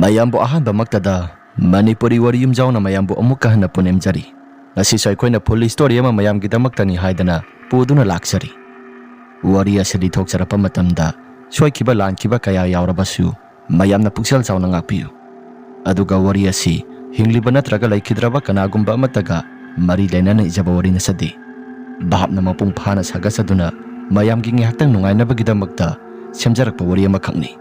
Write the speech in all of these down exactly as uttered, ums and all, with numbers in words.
ꯑꯌꯥꯝꯕꯨ ꯑꯍꯥꯟꯕꯃꯛꯇꯗ ꯃꯅꯤꯄꯨꯔꯤ ꯋꯥꯔꯤ ꯌꯨꯝꯖꯥꯎꯅ ꯃꯌꯥꯝꯕꯨ ꯑꯃꯨꯛꯀ ꯍꯟꯅ ꯄꯨꯅꯦꯝꯖꯔꯤ꯫ ꯉꯁꯤꯁꯨ ꯑꯩꯈꯣꯏꯅ full story ꯑꯃ ꯃꯌꯥꯝꯒꯤꯗꯃꯛꯇꯅꯤ ꯍꯥꯏꯗꯅ ꯄꯨꯗꯨꯅ ꯂꯥꯛꯆꯔꯤ꯫ ꯋꯥꯔꯤ ꯑꯁꯤ ꯂꯤꯊꯣꯛꯆꯔꯛꯄ ꯃꯇꯝꯗ ꯁꯣꯏꯈꯤꯕ ꯂꯥꯟꯈꯤꯕ ꯀꯌꯥ ꯌꯥꯎꯔꯕꯁꯨ ꯃꯌꯥꯝꯅ ꯄꯨꯛꯆꯦꯜ ꯆꯥꯎꯅ ꯉꯥꯛꯄꯤꯌꯨ꯫ ꯑꯗꯨꯒ ꯋꯥꯔꯤ ꯑꯁꯤ ꯍꯤꯡꯂꯤꯕ ꯅꯠꯇ꯭ꯔꯒ ꯂꯩꯈꯤꯗ꯭ꯔꯕ ꯀꯅꯥꯒꯨꯝꯕ ꯑꯃꯠꯇꯒ ꯃꯔꯤ ꯂꯩꯅꯅ ꯏꯖꯕ ꯋꯥꯔꯤ ꯅꯠꯆꯗꯦ꯫ ꯚꯥꯞꯅ ꯃꯄꯨꯡ ꯐꯥꯅ ꯁꯥꯒꯠꯆꯗꯨꯅ ꯃꯌꯥꯝꯒꯤ ꯉꯥꯏꯍꯥꯛꯇꯪ ꯅꯨꯡꯉꯥꯏꯅꯕꯒꯤꯗꯃꯛꯇ ꯁꯦꯝꯖꯔꯛꯄ ꯋꯥꯔꯤ ꯑꯃꯈꯛꯅꯤ꯫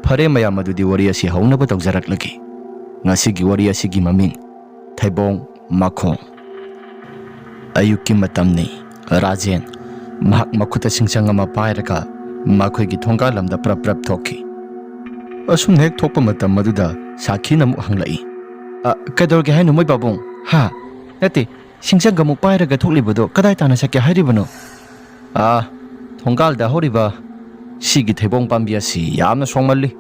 ꯐꯔꯦ ꯃꯌꯥꯝ, ꯑꯗꯨꯗꯤ ꯋꯥꯔꯤ ꯑꯁꯤ ꯍꯧꯅꯕ ꯇꯧꯖꯔꯛꯂꯒꯦ꯫ ꯉꯁꯤꯒꯤ ꯋꯥꯔꯤ ꯑꯁꯤꯒꯤ ꯃꯃꯤꯡ ꯊꯩꯕꯣꯡ ꯃꯈꯣꯡ꯫ ꯑꯌꯨꯛꯀꯤ ꯃꯇꯝꯅꯤ꯫ ꯔꯥꯖꯦꯟ ꯃꯍꯥꯛ ꯃꯈꯨꯠꯇ ꯁꯤꯡꯆꯪ ꯑꯃ ꯄꯥꯏꯔꯒ ꯃꯈꯣꯏꯒꯤ ꯊꯣꯡꯒꯥꯜ ꯂꯝꯗ ꯄ꯭ꯔꯞ ꯄ꯭ꯔꯞ ꯊꯣꯛꯈꯤ꯫ ꯑꯁꯨꯝꯅ ꯍꯦꯛ ꯊꯣꯛꯄ ꯃꯇꯝ ꯑꯗꯨꯗ ꯁꯥꯈꯤꯅ ꯑꯃꯨꯛ ꯍꯪꯂꯛꯏ, "ꯑ, ꯀꯩꯗꯧꯔꯒꯦ ꯍꯥꯏꯅꯣ ꯃꯣꯏ ꯄꯥꯕꯨꯡ? ꯍꯥ? ꯅꯠꯇꯦ, ꯁꯤꯡꯆꯪꯒ ꯑꯃꯨꯛ ꯄꯥꯏꯔꯒ ꯊꯣꯛꯂꯤꯕꯗꯣ ꯀꯗꯥꯏ ꯇꯥꯟꯅ ꯆꯠꯀꯦ ꯍꯥꯏꯔꯤꯕꯅꯣ?" "ꯑꯥ, ꯊꯣꯡꯒꯥꯜꯗ ꯍꯧꯔꯤꯕ ꯁꯤꯒꯤ ꯊꯩꯕꯣꯡ ꯄꯥꯝꯕꯤ ꯑꯁꯤ ꯌꯥꯝꯅ ꯁꯣꯡꯃꯜꯂꯤ꯫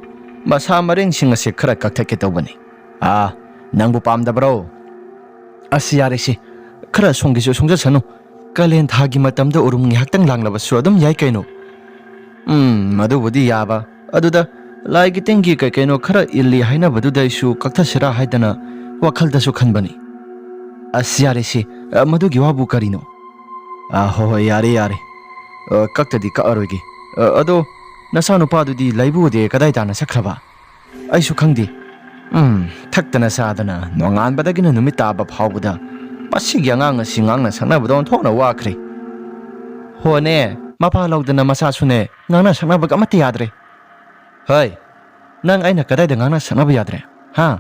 ꯃꯁꯥ ꯃꯔꯦꯡꯁꯤꯡ ꯑꯁꯦ ꯈꯔ ꯀꯛꯊꯠꯀꯦ ꯇꯧꯕꯅꯤ꯫ ꯑꯥ, ꯅꯪꯕꯨ ꯄꯥꯝꯗꯕ꯭ꯔꯣ?" "ꯑꯁ, ꯌꯥꯔꯦꯁꯦ, ꯈꯔ ꯁꯣꯡꯒꯦꯁꯨ ꯁꯣꯡꯖꯁꯅꯨ꯫ ꯀꯥꯂꯦꯟ ꯊꯥꯒꯤ ꯃꯇꯝꯗ ꯎꯔꯨꯝ ꯉꯥꯏꯍꯥꯛꯇꯪ ꯂꯥꯡꯂꯕꯁꯨ ꯑꯗꯨꯝ ꯌꯥꯏ ꯀꯩꯅꯣ꯫" "ꯎꯝ, ꯃꯗꯨꯕꯨꯗꯤ ꯌꯥꯕ꯫ ꯑꯗꯨꯗ ꯂꯥꯏꯒꯤ ꯇꯤꯟꯒꯤ ꯀꯩ ꯀꯩꯅꯣ ꯈꯔ ꯏꯜꯂꯤ ꯍꯥꯏꯅꯕꯗꯨꯗ ꯑꯩꯁꯨ ꯀꯛꯊꯁꯤꯔꯥ ꯍꯥꯏꯗꯅ ꯋꯥꯈꯜꯗꯁꯨ ꯈꯟꯕꯅꯤ꯫" "ꯑꯁ, ꯌꯥꯔꯦꯁꯦ, ꯑ, ꯃꯗꯨꯒꯤ ꯋꯥꯕꯨ ꯀꯔꯤꯅꯣ?" "ꯑ, ꯍꯣꯏ, ꯍꯣꯏ, ꯌꯥꯔꯦ, ꯌꯥꯔꯦ꯫ ꯑ, ꯀꯛꯇꯗꯤ ꯀꯛꯑꯔꯣꯏꯒꯦ꯫ ꯑ, ꯑꯗꯣ ꯅꯆꯥꯅꯨꯄꯥꯗꯨꯗꯤ ꯂꯩꯕ ꯎꯗꯦ, ꯀꯗꯥꯏ ꯇꯥꯅ ꯆꯠꯈ꯭ꯔꯕ?" "ꯑꯩꯁꯨ ꯈꯪꯗꯦ꯫ ꯎꯝ, ꯊꯛꯇꯅ ꯆꯥꯗꯅ ꯅꯣꯡꯉꯥꯟꯕꯗꯒꯤꯅ ꯅꯨꯃꯤꯠ ꯇꯥꯕ ꯐꯥꯎꯕꯗ ꯃꯁꯤꯒꯤ ꯑꯉꯥꯡ ꯑꯁꯤ ꯉꯥꯡꯅ ꯁꯛꯅꯕꯗ ꯑꯣꯟꯊꯣꯛꯅ ꯋꯥꯈ꯭ꯔꯦ꯫ ꯍꯣꯅꯦ, ꯃꯄꯥ ꯂꯧꯗꯅ ꯃꯆꯥꯁꯨꯅꯦ ꯉꯥꯡꯅ ꯁꯛꯅꯕꯒ ꯑꯃꯠꯇ ꯌꯥꯗ꯭ꯔꯦ꯫" "ꯍꯣꯏ, ꯅꯪ ꯑꯩꯅ ꯀꯗꯥꯏꯗ ꯉꯥꯡꯅ ꯁꯛꯅꯕ ꯌꯥꯗ꯭ꯔꯦ? ꯍꯥ?"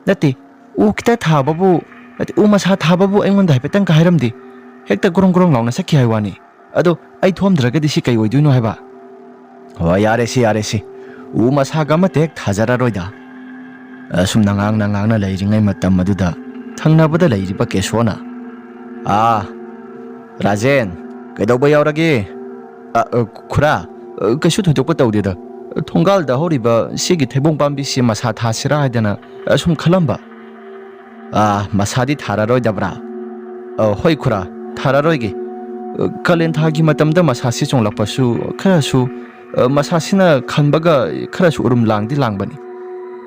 "ꯅꯠꯇꯦ, ꯎ ꯈꯤꯇ ꯊꯥꯕꯕꯨ, ꯅꯠꯇꯦ, ꯎ ꯃꯁꯥ ꯊꯥꯕꯕꯨ ꯑꯩꯉꯣꯟꯗ ꯍꯥꯏꯐꯦꯠꯇꯪꯒ ꯍꯥꯏꯔꯝꯗꯦ꯫ ꯍꯦꯛꯇ ꯒ꯭ꯔꯣꯡ ꯒ꯭ꯔꯣꯡ ꯂꯥꯎꯅ ꯆꯠꯈꯤ ꯍꯥꯏ ꯋꯥꯅꯤ꯫ ꯑꯗꯣ ꯑꯩ ꯊꯣꯝꯗ꯭ꯔꯒꯗꯤ ꯁꯤ ꯀꯩ ꯑꯣꯏꯗꯣꯏꯅꯣ ꯍꯥꯏꯕ?" "ꯍꯣꯏ, ꯌꯥꯔꯦꯁꯤ, ꯌꯥꯔꯦꯁꯤ꯫ ꯎ ꯃꯁꯥꯒ ꯑꯃꯠꯇ ꯍꯦꯛ ꯊꯥꯖꯔꯔꯣꯏꯗ꯫" ꯑꯁꯨꯝꯅ ꯉꯥꯡꯅ ꯉꯥꯡꯅ ꯂꯩꯔꯤꯉꯩ ꯃꯇꯝ ꯑꯗꯨꯗ ꯊꯪꯅꯕꯗ ꯂꯩꯔꯤꯕ ꯀꯦꯁꯣꯅ, "ꯑꯥ, ꯔꯥꯖꯦꯟ, ꯀꯩꯗꯧꯕ ꯌꯥꯎꯔꯒꯦ?" "ꯑ, ꯑ, ꯈꯨꯔꯥ, ꯑ, ꯀꯩꯁꯨ ꯊꯣꯏꯗꯣꯛꯄ ꯇꯧꯗꯦꯗ꯫ ꯊꯣꯡꯒꯥꯜꯗ ꯍꯧꯔꯤꯕ ꯁꯤꯒꯤ ꯊꯩꯕꯣꯡ ꯄꯥꯝꯕꯤꯁꯤ ꯃꯁꯥ ꯊꯥꯁꯤꯔꯥ ꯍꯥꯏꯗꯅ, ꯑ, ꯁꯨꯝ ꯈꯜꯂꯝꯕ꯫" "ꯑꯥ, ꯃꯁꯥꯗꯤ ꯊꯥꯔꯔꯣꯏꯗꯕ꯭ꯔꯥ?" "ꯑ, ꯍꯣꯏ ꯈꯨꯔꯥ, ꯊꯥꯔꯔꯣꯏꯒꯦ꯫ ꯑ, ꯀꯥꯂꯦꯟ ꯊꯥꯒꯤ ꯃꯇꯝꯗ ꯃꯁꯥꯁꯤ ꯆꯣꯡꯂꯛꯄꯁꯨ ꯈꯔꯁꯨ ꯑ, ꯃꯁꯥꯁꯤꯅ ꯈꯟꯕꯒ ꯈꯔꯁꯨ ꯎꯔꯨꯝ ꯂꯥꯡꯗꯤ ꯂꯥꯡꯕꯅꯤ꯫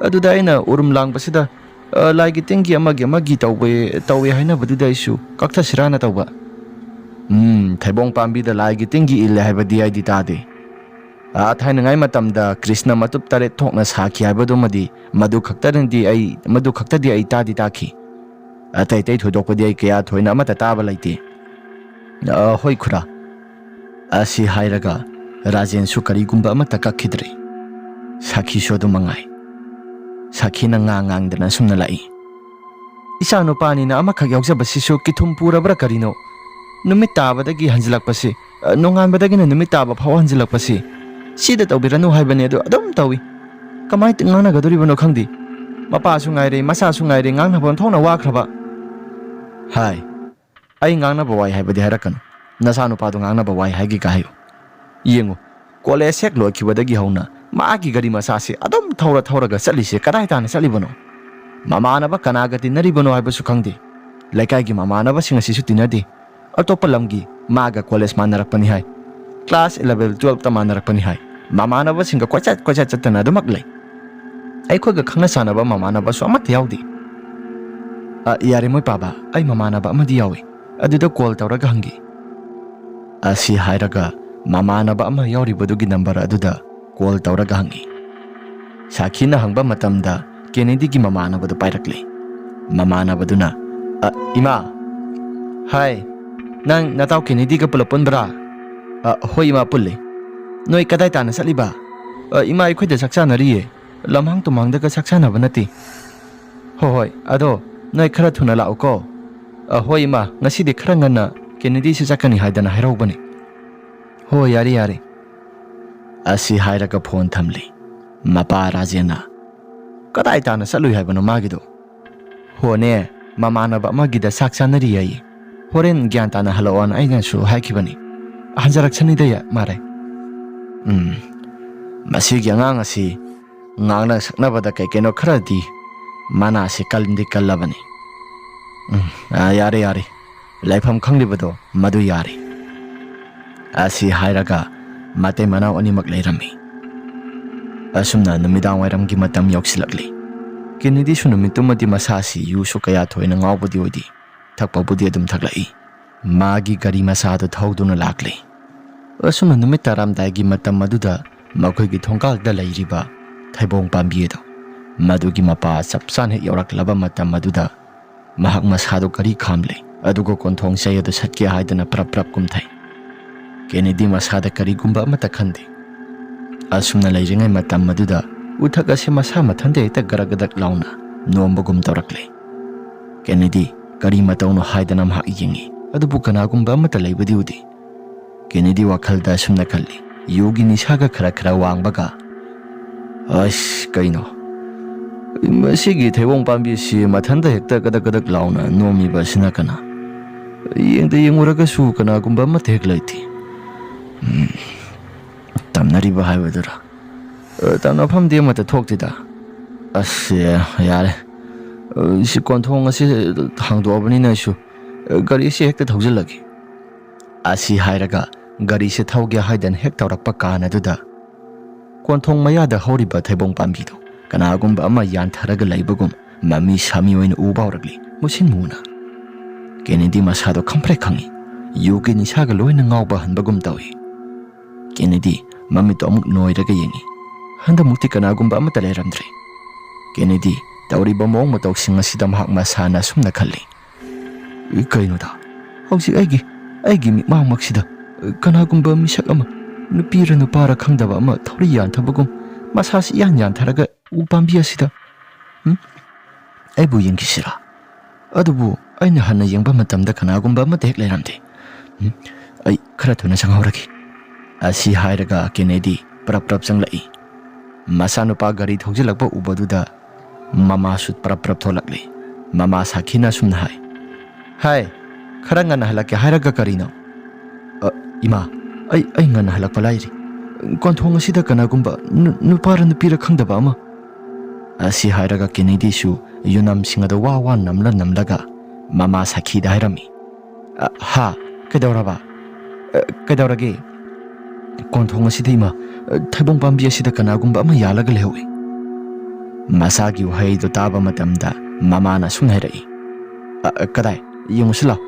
ꯑꯗꯨꯗ ꯑꯩꯅ ꯎꯔꯨꯝ ꯂꯥꯡꯕꯁꯤꯗ, ꯑ, ꯂꯥꯏꯒꯤ ꯇꯤꯟꯒꯤ ꯑꯃꯒꯤ ꯑꯃꯒꯤ ꯇꯧꯕ, ꯇꯧꯋꯦ ꯍꯥꯏꯅꯕꯗꯨꯗ ꯑꯩꯁꯨ ꯀꯛꯊꯁꯤꯔꯥꯅ ꯇꯧꯕ꯫ "ꯎꯝ, ꯊꯩꯕꯣꯡ ꯄꯥꯝꯕꯤꯗ ꯂꯥꯏꯒꯤ ꯇꯤꯟꯒꯤ ꯏꯜꯂꯦ ꯍꯥꯏꯕꯗꯤ ꯑꯩꯗꯤ ꯇꯥꯗꯦ꯫ ꯑ, ꯊꯥꯏꯅꯉꯥꯏ ꯃꯇꯝꯗ ꯀ꯭ꯔꯤꯁꯅ ꯃꯇꯨꯞ ꯇꯔꯦꯠ ꯊꯣꯛꯅ ꯁꯥꯈꯤ ꯍꯥꯏꯕꯗꯨꯃꯗꯤ ꯃꯗꯨ ꯈꯛꯇꯅꯗꯤ ꯑꯩ, ꯃꯗꯨ ꯈꯛꯇꯗꯤ ꯑꯩ ꯇꯥꯗꯤ ꯇꯥꯈꯤ꯫ ꯑꯇꯩ ꯑꯇꯩ ꯊꯣꯏꯗꯣꯛꯄꯗꯤ ꯑꯩ ꯀꯌꯥ ꯊꯣꯏꯅ ꯑꯃꯠꯇ ꯇꯥꯕ ꯂꯩꯇꯦ꯫" "ꯑ, ꯍꯣꯏ ꯈꯨꯔꯥ꯫" ꯑꯁꯤ ꯍꯥꯏꯔꯒ ꯔꯥꯖꯦꯟꯁꯨ ꯀꯔꯤꯒꯨꯝꯕ ꯑꯃꯠꯇ ꯀꯛꯈꯤꯗ꯭ꯔꯦ꯫ ꯁꯥꯈꯤꯁꯨ ꯑꯗꯨ ꯃꯉꯥꯏ꯫ ꯁꯥꯈꯤꯅ ꯉꯥ ꯉꯥꯡꯗꯅ ꯑꯁꯨꯝꯅ ꯂꯥꯛꯏ꯫ "ꯏꯆꯥꯅꯨꯄꯥꯅꯤꯅ ꯑꯃꯈꯛ ꯌꯥꯎꯖꯕꯁꯤꯁꯨ ꯀꯤꯊꯨꯝ ꯄꯨꯔꯕ꯭ꯔꯥ ꯀꯔꯤꯅꯣ? ꯅꯨꯃꯤꯠ ꯇꯥꯕꯗꯒꯤ ꯍꯟꯖꯤꯜꯂꯛꯄꯁꯤ, ꯑ, ꯅꯣꯡꯉꯥꯟꯕꯗꯒꯤꯅ ꯅꯨꯃꯤꯠ ꯇꯥꯕ ꯐꯥꯎ ꯍꯟꯖꯤꯜꯂꯛꯄꯁꯤ, ꯁꯤꯗ ꯇꯧꯕꯤꯔꯅꯨ ꯍꯥꯏꯕꯅꯤ, ꯑꯗꯨ ꯑꯗꯨꯝ ꯇꯧꯏ꯫ ꯀꯃꯥꯏꯅ ꯉꯥꯡꯅꯒꯗꯣꯔꯤꯕꯅꯣ ꯈꯪꯗꯦ꯫ ꯃꯄꯥꯁꯨ ꯉꯥꯏꯔꯦ, ꯃꯆꯥꯁꯨ ꯉꯥꯏꯔꯦ, ꯉꯥꯡꯅꯕ ꯑꯣꯟꯊꯣꯛꯅ ꯋꯥꯈ꯭ꯔꯕ꯫" "ꯍꯥꯏ, ꯑꯩ ꯉꯥꯡꯅꯕ ꯋꯥꯏ ꯍꯥꯏꯕꯗꯤ ꯍꯥꯏꯔꯛꯀꯅꯨ꯫ ꯅꯆꯥꯅꯨꯄꯥꯗꯣ ꯉꯥꯡꯅꯕ ꯋꯥꯏ ꯍꯥꯏꯒꯦꯒ ꯍꯥꯏꯌꯨ꯫ ꯌꯦꯡꯉꯨ, ꯀꯣꯂꯦꯖ ꯍꯦꯛ ꯂꯣꯏꯈꯤꯕꯗꯒꯤ ꯍꯧꯅ ꯃꯥꯒꯤ ꯒꯥꯔꯤ ꯃꯆꯥꯁꯦ ꯑꯗꯨꯝ ꯊꯧꯔ ꯊꯧꯔꯒ ꯆꯠꯂꯤꯁꯦ ꯀꯗꯥꯏ ꯇꯥꯅ ꯆꯠꯂꯤꯕꯅꯣ? ꯃꯃꯥꯟꯅꯕ ꯀꯅꯥꯒ ꯇꯤꯟꯅꯔꯤꯕꯅꯣ ꯍꯥꯏꯕꯁꯨ ꯈꯪꯗꯦ꯫ ꯂꯩꯀꯥꯏꯒꯤ ꯃꯃꯥꯟꯅꯕꯁꯤꯡ ꯑꯁꯤꯁꯨ ꯇꯤꯟꯅꯗꯦ꯫ ꯑꯇꯣꯞꯄ ꯂꯝꯒꯤ ꯃꯥꯒ ꯀꯣꯂꯦꯖ ꯃꯥꯟꯅꯔꯛꯄꯅꯤ ꯍꯥꯏ꯫ ꯀ꯭ꯂꯥꯁ ꯏꯂꯚꯦꯟ ꯇꯨꯌꯦꯜꯞꯇ ꯃꯥꯟꯅꯔꯛꯄꯅꯤ ꯍꯥꯏ꯫ ꯃꯃꯥꯟꯅꯕꯁꯤꯡꯒ ꯀꯣꯏꯆꯠ ꯀꯣꯏꯆꯠ ꯆꯠꯇꯅ ꯑꯗꯨꯃꯛ ꯂꯩ꯫ ꯑꯩꯈꯣꯏꯒ ꯈꯪꯅ ꯆꯥꯟꯅꯕ ꯃꯃꯥꯟꯅꯕꯁꯨ ꯑꯃꯠꯇ ꯌꯥꯎꯗꯦ꯫" "ꯑ, ꯌꯥꯔꯦ ꯃꯣꯏ ꯄꯥꯕ, ꯑꯩ ꯃꯃꯥꯟꯅꯕ ꯑꯃꯗꯤ ꯌꯥꯎꯏ꯫ ꯑꯗꯨꯗ ꯀꯣꯜ ꯇꯧꯔꯒ ꯍꯪꯒꯦ꯫" ꯑꯁꯤ ꯍꯥꯏꯔꯒ ꯃꯃꯥꯟꯅꯕ ꯑꯃ ꯌꯥꯎꯔꯤꯕꯗꯨꯒꯤ ꯅꯝꯕꯔ ꯑꯗꯨꯗ ꯀꯣꯜ ꯇꯧꯔꯒ ꯍꯪꯉꯤ꯫ ꯁꯥꯈꯤꯅ ꯍꯪꯕ ꯃꯇꯝꯗ ꯀꯦꯅꯦꯗꯤꯒꯤ ꯃꯃꯥꯟꯅꯕꯗꯨ ꯄꯥꯏꯔꯛꯂꯦ꯫ ꯃꯃꯥꯟꯅꯕꯗꯨꯅ, "ꯑ, ꯏꯃꯥ꯫" "ꯍꯥꯏ, ꯅꯪ ꯅꯇꯥꯎ ꯀꯦꯅꯦꯗꯤꯒ ꯄꯨꯂꯞ ꯄꯨꯟꯕ꯭ꯔꯥ?" "ꯑ, ꯍꯣꯏ ꯏꯃꯥ, ꯄꯨꯜꯂꯤ꯫" "ꯅꯣꯏ ꯀꯗꯥꯏ ꯇꯥꯅ ꯆꯠꯂꯤꯕ?" "ꯑ, ꯏꯃꯥ, ꯑꯩꯈꯣꯏꯗ ꯆꯥꯛ ꯆꯥꯅꯔꯤꯌꯦ꯫ ꯂꯝꯍꯥꯡ ꯇꯨꯝꯍꯥꯡꯗꯒ ꯆꯥꯛ ꯆꯥꯅꯕ ꯅꯠꯇꯦ꯫" "ꯍꯣꯏ, ꯍꯣꯏ, ꯑꯗꯣ ꯅꯣꯏ ꯈꯔ ꯊꯨꯅ ꯂꯥꯛꯎꯀꯣ꯫" "ꯑ, ꯍꯣꯏ ꯏꯃꯥ, ꯉꯁꯤꯗꯤ ꯈꯔ ꯉꯟꯅ ꯀꯦꯅꯦꯗꯤꯁꯨ ꯆꯠꯀꯅꯤ ꯍꯥꯏꯗꯅ ꯍꯥꯏꯔꯧꯕꯅꯤ꯫" "ꯍꯣꯏ, ꯌꯥꯔꯦ, ꯌꯥꯔꯦ꯫" ꯑꯁꯤ ꯍꯥꯏꯔꯒ ꯐꯣꯟ ꯊꯝꯂꯤ꯫ ꯃꯄꯥ ꯔꯥꯖꯦꯟꯅ, "ꯀꯗꯥꯏ ꯇꯥꯅ ꯆꯠꯂꯨꯏ ꯍꯥꯏꯕꯅꯣ ꯃꯥꯒꯤꯗꯣ?" "ꯍꯣꯅꯦ, ꯃꯃꯥꯟꯅꯕ ꯑꯃꯒꯤꯗ ꯆꯥꯛ ꯆꯥꯅꯔꯤ ꯍꯥꯏꯌꯦ꯫ ꯍꯣꯔꯦꯟ ꯒ꯭ꯌꯥꯟ ꯇꯥꯅ ꯍꯜꯂꯛꯑꯣꯅ ꯑꯩꯅꯁꯨ ꯍꯥꯏꯈꯤꯕꯅꯤ꯫ ꯍꯟꯖꯔꯛꯁꯅꯤꯗ ꯌꯥ-, ꯃꯥꯔꯦ꯫" ꯎꯝ, ꯃꯁꯤꯒꯤ ꯑꯉꯥꯡ ꯑꯁꯤ ꯉꯥꯡꯅ ꯁꯛꯅꯕꯗ ꯀꯩ ꯀꯩꯅꯣ ꯈꯔꯗꯤ ꯃꯅꯥꯁꯦ ꯀꯟꯗꯤ ꯀꯜꯂꯕꯅꯤ꯫ ꯎꯝ, ꯑ, ꯌꯥꯔꯦ, ꯌꯥꯔꯦ꯫ ꯂꯩꯐꯝ ꯈꯪꯂꯤꯕꯗꯣ ꯃꯗꯨ ꯌꯥꯔꯦ꯫ ꯑꯁꯤ ꯍꯥꯏꯔꯒ ꯃꯇꯩ ꯃꯅꯥꯎ ꯑꯅꯤꯃꯛ ꯂꯩꯔꯝꯃꯤ꯫ ꯑꯁꯨꯝꯅ ꯅꯨꯃꯤꯗꯥꯡ ꯋꯥꯏꯔꯝꯒꯤ ꯃꯇꯝ ꯌꯧꯁꯤꯜꯂꯛꯂꯤ꯫ ꯀꯦꯅꯦꯗꯤꯁꯨ ꯅꯨꯃꯤꯠꯇꯨꯃꯗꯤ ꯃꯁꯥꯁꯤ ꯌꯨꯁꯨ ꯀꯌꯥ ꯊꯣꯏꯅ ꯉꯥꯎꯕꯗꯤ ꯑꯣꯏꯗꯦ, ꯊꯛꯄꯕꯨꯗꯤ ꯑꯗꯨꯝ ꯊꯛꯂꯛꯏ꯫ ꯃꯥꯒꯤ ꯒꯥꯔꯤ ꯃꯆꯥꯗꯨ ꯊꯧꯗꯨꯅ ꯂꯥꯛꯂꯤ꯫ ꯑꯁꯨꯝꯅ ꯅꯨꯃꯤꯠ ꯇꯥꯔꯝꯗꯥꯏꯒꯤ ꯃꯇꯝ ꯑꯗꯨꯗ ꯃꯈꯣꯏꯒꯤ ꯊꯣꯡꯒꯥꯜꯗ ꯂꯩꯔꯤꯕ ꯊꯩꯕꯣꯡ ꯄꯥꯝꯕꯤ ꯑꯗꯨ, ꯃꯗꯨꯒꯤ ꯃꯄꯥ ꯆꯞ ꯆꯥꯅ ꯍꯦꯛ ꯌꯧꯔꯛꯂꯕ ꯃꯇꯝ ꯑꯗꯨꯗ ꯃꯍꯥꯛ ꯃꯁꯥꯗꯨ ꯒꯥꯔꯤ ꯈꯥꯝꯂꯦ, ꯑꯗꯨꯒ ꯀꯣꯟꯊꯣꯡ ꯆꯩ ꯑꯗꯨ ꯁꯠꯀꯦ ꯍꯥꯏꯗꯨꯅ ꯄ꯭ꯔꯞ ꯄ꯭ꯔꯞ ꯀꯨꯝꯊꯩ꯫ ꯀꯦꯅꯦꯗꯤ ꯃꯁꯥꯗ ꯀꯔꯤꯒꯨꯝꯕ ꯑꯃꯠꯇ ꯈꯟꯗꯦ꯫ ꯑꯁꯨꯝꯅ ꯂꯩꯔꯤꯉꯩ ꯃꯇꯝ ꯑꯗꯨꯗ ꯎꯊꯛ ꯑꯁꯤ ꯃꯁꯥ ꯃꯊꯟꯇ ꯍꯦꯛꯇ ꯒꯔꯛ ꯒꯗꯛ ꯂꯥꯎꯅ ꯅꯣꯝꯕꯒꯨꯝ ꯇꯧꯔꯛꯂꯦ꯫ ꯀꯦꯅꯦꯗꯤ ꯀꯔꯤ ꯃꯇꯧꯅꯣ ꯍꯥꯏꯗꯅ ꯃꯍꯥꯛ ꯌꯦꯡꯉꯤ, ꯑꯗꯨꯕꯨ ꯀꯅꯥꯒꯨꯝꯕ ꯑꯃꯠꯇ ꯂꯩꯕꯗꯤ ꯎꯗꯦ꯫ ꯀꯦꯅꯦꯗꯤ ꯋꯥꯈꯜꯗ ꯑꯁꯨꯝꯅ ꯈꯜꯂꯤ, ꯌꯨꯒꯤ ꯅꯤꯁꯥꯒ ꯈꯔ ꯈꯔ ꯋꯥꯡꯕꯒ꯫ ꯑꯁ, ꯀꯩꯅꯣ? ꯃꯁꯤꯒꯤ ꯊꯩꯕꯣꯡ ꯄꯥꯝꯕꯤ ꯑꯁꯤ ꯃꯊꯟꯇ ꯍꯦꯛꯇ ꯀꯗꯛ ꯀꯗꯛ ꯂꯥꯎꯅ ꯅꯣꯝꯃꯤꯕ ꯑꯁꯤꯅ ꯀꯅꯥ? ꯌꯦꯡꯗ ꯌꯦꯡꯉꯨꯔꯒꯁꯨ ꯀꯅꯥꯒꯨꯝꯕ ꯑꯃꯠꯇ ꯍꯦꯛ ꯂꯩꯇꯦ꯫ ꯎꯝ, ꯇꯝꯅꯔꯤꯕ ꯍꯥꯏꯕꯗꯨꯔꯥ? ꯑ, ꯇꯝꯅꯐꯝꯗꯤ ꯑꯃꯠꯇ ꯊꯣꯛꯇꯦꯗ꯫ ꯑꯁ, ꯌꯥꯔꯦ꯫ ꯑ, ꯁꯤ ꯀꯣꯟꯊꯣꯡ ꯑꯁꯤ ꯍꯥꯡꯗꯣꯛꯑꯕꯅꯤꯅ ꯑꯩꯁꯨ, ꯑ, ꯒꯥꯔꯤꯁꯤ ꯍꯦꯛꯇ ꯊꯧꯖꯤꯜꯂꯒꯦ꯫ ꯑꯁꯤ ꯍꯥꯏꯔꯒ ꯒꯥꯔꯤꯁꯦ ꯊꯧꯒꯦ ꯍꯥꯏꯗꯅ ꯍꯦꯛ ꯇꯧꯔꯛꯄ ꯀꯥꯟ ꯑꯗꯨꯗ ꯀꯣꯟꯊꯣꯡ ꯃꯌꯥꯗ ꯍꯧꯔꯤꯕ ꯊꯩꯕꯣꯡ ꯄꯥꯝꯕꯤꯗꯣ ꯀꯅꯥꯒꯨꯝꯕ ꯑꯃ ꯌꯥꯟꯊꯔꯒ ꯂꯩꯕꯒꯨꯝ ꯃꯃꯤ ꯁꯥꯃꯤ ꯑꯣꯏꯅ ꯎꯕ ꯍꯧꯔꯛꯂꯤ, ꯃꯨꯁꯤꯟ ꯃꯨꯅ꯫ ꯀꯦꯅꯦꯗꯤ ꯃꯁꯥꯗꯣ ꯈꯪꯄ꯭ꯔꯦꯛ ꯈꯪꯉꯤ, ꯌꯨꯒꯤ ꯅꯤꯁꯥꯒ ꯂꯣꯏꯅ ꯉꯥꯎꯕ ꯍꯟꯕꯒꯨꯝ ꯇꯧꯏ꯫ ꯀꯦꯅꯦꯗꯤ ꯃꯃꯤꯠꯇꯣ ꯑꯃꯨꯛ ꯅꯣꯏꯔꯒ ꯌꯦꯡꯉꯤ꯫ ꯍꯟꯗꯛꯃꯨꯛꯇꯤ ꯀꯅꯥꯒꯨꯝꯕ ꯑꯃꯠꯇ ꯂꯩꯔꯝꯗ꯭ꯔꯦ꯫ ꯀꯦꯅꯦꯗꯤ ꯇꯧꯔꯤꯕ ꯃꯑꯣꯡ ꯃꯇꯧꯁꯤꯡ ꯑꯁꯤꯗ ꯃꯍꯥꯛ ꯃꯁꯥꯅ ꯑꯁꯨꯝꯅ ꯈꯜꯂꯤ, "ꯀꯩꯅꯣꯗ, ꯍꯧꯖꯤꯛ ꯑꯩꯒꯤ, ꯑꯩꯒꯤ ꯃꯤꯠꯃꯥꯡꯃꯛꯁꯤꯗ ꯀꯅꯥꯒꯨꯝꯕ ꯃꯤꯁꯛ ꯑꯃ, ꯅꯨꯄꯤꯔ ꯅꯨꯄꯥꯔ ꯈꯪꯗꯕ ꯑꯃ ꯊꯧꯔꯤ ꯌꯥꯟꯊꯕꯒꯨꯝ ꯃꯁꯥꯁꯤ ꯏꯌꯥꯟ ꯌꯥꯟꯊꯔꯒ ꯎ ꯄꯥꯝꯕꯤ ꯑꯁꯤꯗ, ꯎꯝ? ꯑꯩꯕꯨ ꯌꯦꯡꯈꯤꯁꯤꯔꯥ? ꯑꯗꯨꯕꯨ ꯑꯩꯅ ꯍꯟꯅ ꯌꯦꯡꯕ ꯃꯇꯝꯗ ꯀꯅꯥꯒꯨꯝꯕ ꯑꯃꯠꯇ ꯍꯦꯛ ꯂꯩꯔꯝꯗꯦ꯫ ꯎꯝ? ꯑꯩ ꯈꯔ ꯊꯨꯅ ꯆꯪꯍꯧꯔꯒꯦ"꯫ ꯑꯁꯤ ꯍꯥꯏꯔꯒ ꯀꯦꯅꯦꯗꯤ ꯄ꯭ꯔꯞ ꯄ꯭ꯔꯞ ꯆꯪꯂꯛꯏ꯫ ꯃꯆꯥꯅꯨꯄꯥ ꯒꯥꯔꯤ ꯊꯧꯖꯤꯜꯂꯛꯄ ꯎꯕꯗꯨꯗ ꯃꯃꯥꯁꯨ ꯄ꯭ꯔꯞ ꯄ꯭ꯔꯞ ꯊꯣꯛꯂꯛꯂꯤ꯫ ꯃꯃꯥ ꯁꯥꯈꯤꯅ ꯑꯁꯨꯝꯅ ꯍꯥꯏ, "ꯍꯥꯏ, ꯈꯔ ꯉꯟꯅ ꯍꯜꯂꯛꯀꯦ ꯍꯥꯏꯔꯒ ꯀꯔꯤꯅꯣ?" "ꯑ, ꯏꯃꯥ, ꯑꯩ, ꯑꯩ ꯉꯟꯅ ꯍꯜꯂꯛꯄ ꯂꯥꯏꯔꯤ꯫ ꯀꯣꯟꯊꯣꯡ ꯑꯁꯤꯗ ꯀꯅꯥꯒꯨꯝꯕ ꯅꯨ-, ꯅꯨꯄꯥꯔ ꯅꯨꯄꯤꯔ ꯈꯪꯗꯕ ꯑꯃ"꯫ ꯑꯁꯤ ꯍꯥꯏꯔꯒ ꯀꯦꯅꯦꯗꯤꯁꯨ ꯌꯨꯅꯝꯁꯤꯡ ꯑꯗꯨ ꯋꯥ ꯋꯥ ꯅꯝꯂ ꯅꯝꯂꯒ ꯃꯃꯥ ꯁꯥꯈꯤꯗ ꯍꯥꯏꯔꯝꯃꯤ꯫ "ꯑ, ꯍꯥ? ꯀꯩꯗꯧꯔꯕ? ꯑ, ꯀꯩꯗꯧꯔꯒꯦ?" "ꯀꯣꯟꯊꯣꯡ ꯑꯁꯤꯗ, ꯏꯃꯥ, ꯊꯩꯕꯣꯡ ꯄꯥꯝꯕꯤ ꯑꯁꯤꯗ ꯀꯅꯥꯒꯨꯝꯕ ꯑꯃ ꯌꯥꯜꯂꯒ ꯂꯩꯍꯧꯏ꯫" ꯃꯆꯥꯒꯤ ꯋꯥꯍꯩꯗꯨ ꯇꯥꯕ ꯃꯇꯝꯗ ꯃꯃꯥꯅ ꯑꯁꯨꯝꯅ ꯍꯥꯏꯔꯛꯏ, "ꯑ, ꯑ, ꯀꯗꯥꯏ? ꯌꯦꯡꯉꯨꯁꯤ ꯂꯥꯎ꯫"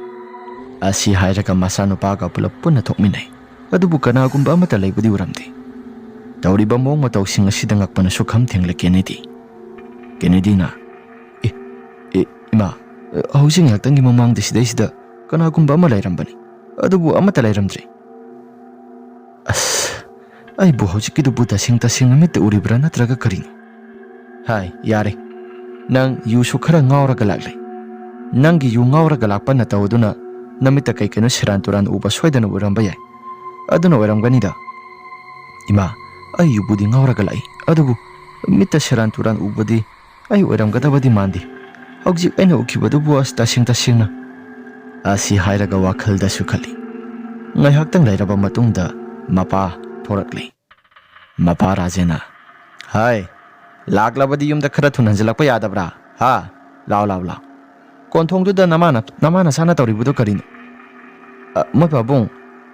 ꯑꯁꯤ ꯍꯥꯏꯔꯒ ꯃꯆꯥꯅꯨꯄꯥꯒ ꯄꯨꯂꯞ ꯄꯨꯟꯅ ꯊꯣꯛꯃꯤꯟꯅꯩ꯫ ꯑꯗꯨꯕꯨ ꯀꯅꯥꯒꯨꯝꯕ ꯑꯃꯠꯇ ꯂꯩꯕꯗꯤ ꯎꯔꯝꯗꯦ꯫ ꯇꯧꯔꯤꯕ ꯃꯑꯣꯡ ꯃꯇꯧꯁꯤꯡ ꯑꯁꯤꯗ ꯉꯛꯄꯅ ꯁꯨꯛꯈꯝ ꯊꯦꯡꯂꯦ ꯀꯦꯅꯦꯗꯤ꯫ ꯀꯦꯅꯦꯗꯤꯅ, "ꯑꯦ, ꯑꯦ, ꯏꯃꯥ, ꯍꯧꯖꯤꯛ ꯉꯥꯏꯍꯥꯛꯇꯪꯒꯤ ꯃꯃꯥꯡꯗ ꯁꯤꯗꯩꯁꯤꯗ ꯀꯅꯥꯒꯨꯝꯕ ꯑꯃ ꯂꯩꯔꯝꯕꯅꯤ, ꯑꯗꯨꯕꯨ ꯑꯃꯠꯇ ꯂꯩꯔꯝꯗ꯭ꯔꯦ꯫" "ꯑꯁ, ꯑꯩꯕꯨ ꯍꯧꯖꯤꯛꯀꯤꯗꯨꯕꯨ ꯇꯁꯦꯡ ꯇꯁꯦꯡꯅ ꯃꯤꯠꯇ ꯎꯔꯤꯕ꯭ꯔꯥ ꯅꯠꯇ꯭ꯔꯒ ꯀꯔꯤꯅꯣ?" "ꯍꯥꯏ, ꯌꯥꯔꯦ, ꯅꯪ ꯌꯨꯁꯨ ꯈꯔ ꯉꯥꯎꯔꯒ ꯂꯥꯛꯂꯦ꯫ ꯅꯪꯒꯤ ꯌꯨ ꯉꯥꯎꯔꯒ ꯂꯥꯛꯄ ꯅꯇꯧ ꯑꯗꯨꯅ ꯅꯃꯤꯠꯇ ꯀꯩ ꯀꯩꯅꯣ ꯁꯦꯔꯥꯟ ꯇꯨꯔꯥꯟ ꯎꯕ ꯁꯣꯏꯗꯅ ꯑꯣꯏꯔꯝꯕ ꯌꯥꯏ꯫ ꯑꯗꯨꯅ ꯑꯣꯏꯔꯝꯒꯅꯤꯗ꯫" "ꯏꯃꯥ, ꯑꯩ ꯌꯨꯕꯨꯗꯤ ꯉꯥꯎꯔꯒ ꯂꯥꯛꯏ, ꯑꯗꯨꯕꯨ ꯃꯤꯠꯇ ꯁꯦꯔꯥꯟ ꯇꯨꯔꯥꯟ ꯎꯕꯗꯤ ꯑꯩ ꯑꯣꯏꯔꯝꯒꯗꯕꯗꯤ ꯃꯥꯟꯗꯦ꯫ ꯍꯧꯖꯤꯛ ꯑꯩꯅ ꯎꯈꯤꯕꯗꯨꯕꯨ ꯑꯁ ꯇꯁꯦꯡ ꯇꯁꯦꯡꯅ꯫" ꯑꯁꯤ ꯍꯥꯏꯔꯒ ꯋꯥꯈꯜꯗꯁꯨ ꯈꯜꯂꯤ꯫ ꯉꯥꯏꯍꯥꯛꯇꯪ ꯂꯩꯔꯕ ꯃꯇꯨꯡꯗ ꯃꯄꯥ ꯊꯣꯔꯛꯂꯤ꯫ ꯃꯄꯥ ꯔꯥꯖꯦꯟꯅ, "ꯍꯥꯏ, ꯂꯥꯛꯂꯕꯗꯤ ꯌꯨꯝꯗ ꯈꯔ ꯊꯨꯅ ꯍꯟꯖꯤꯜꯂꯛꯄ ꯌꯥꯗꯕ꯭ꯔꯥ? ꯍꯥ? ꯂꯥꯎ, ꯂꯥꯎ, ꯂꯥꯎ꯫ ꯀꯣꯟꯊꯣꯡꯗꯨꯗ ꯅꯃꯥꯅ, ꯅꯃꯥ ꯅꯁꯥꯅ ꯇꯧꯔꯤꯕꯗꯣ ꯀꯔꯤꯅꯣ?" "ꯑ, ꯃꯣꯏ ꯄꯥꯕꯨꯡ,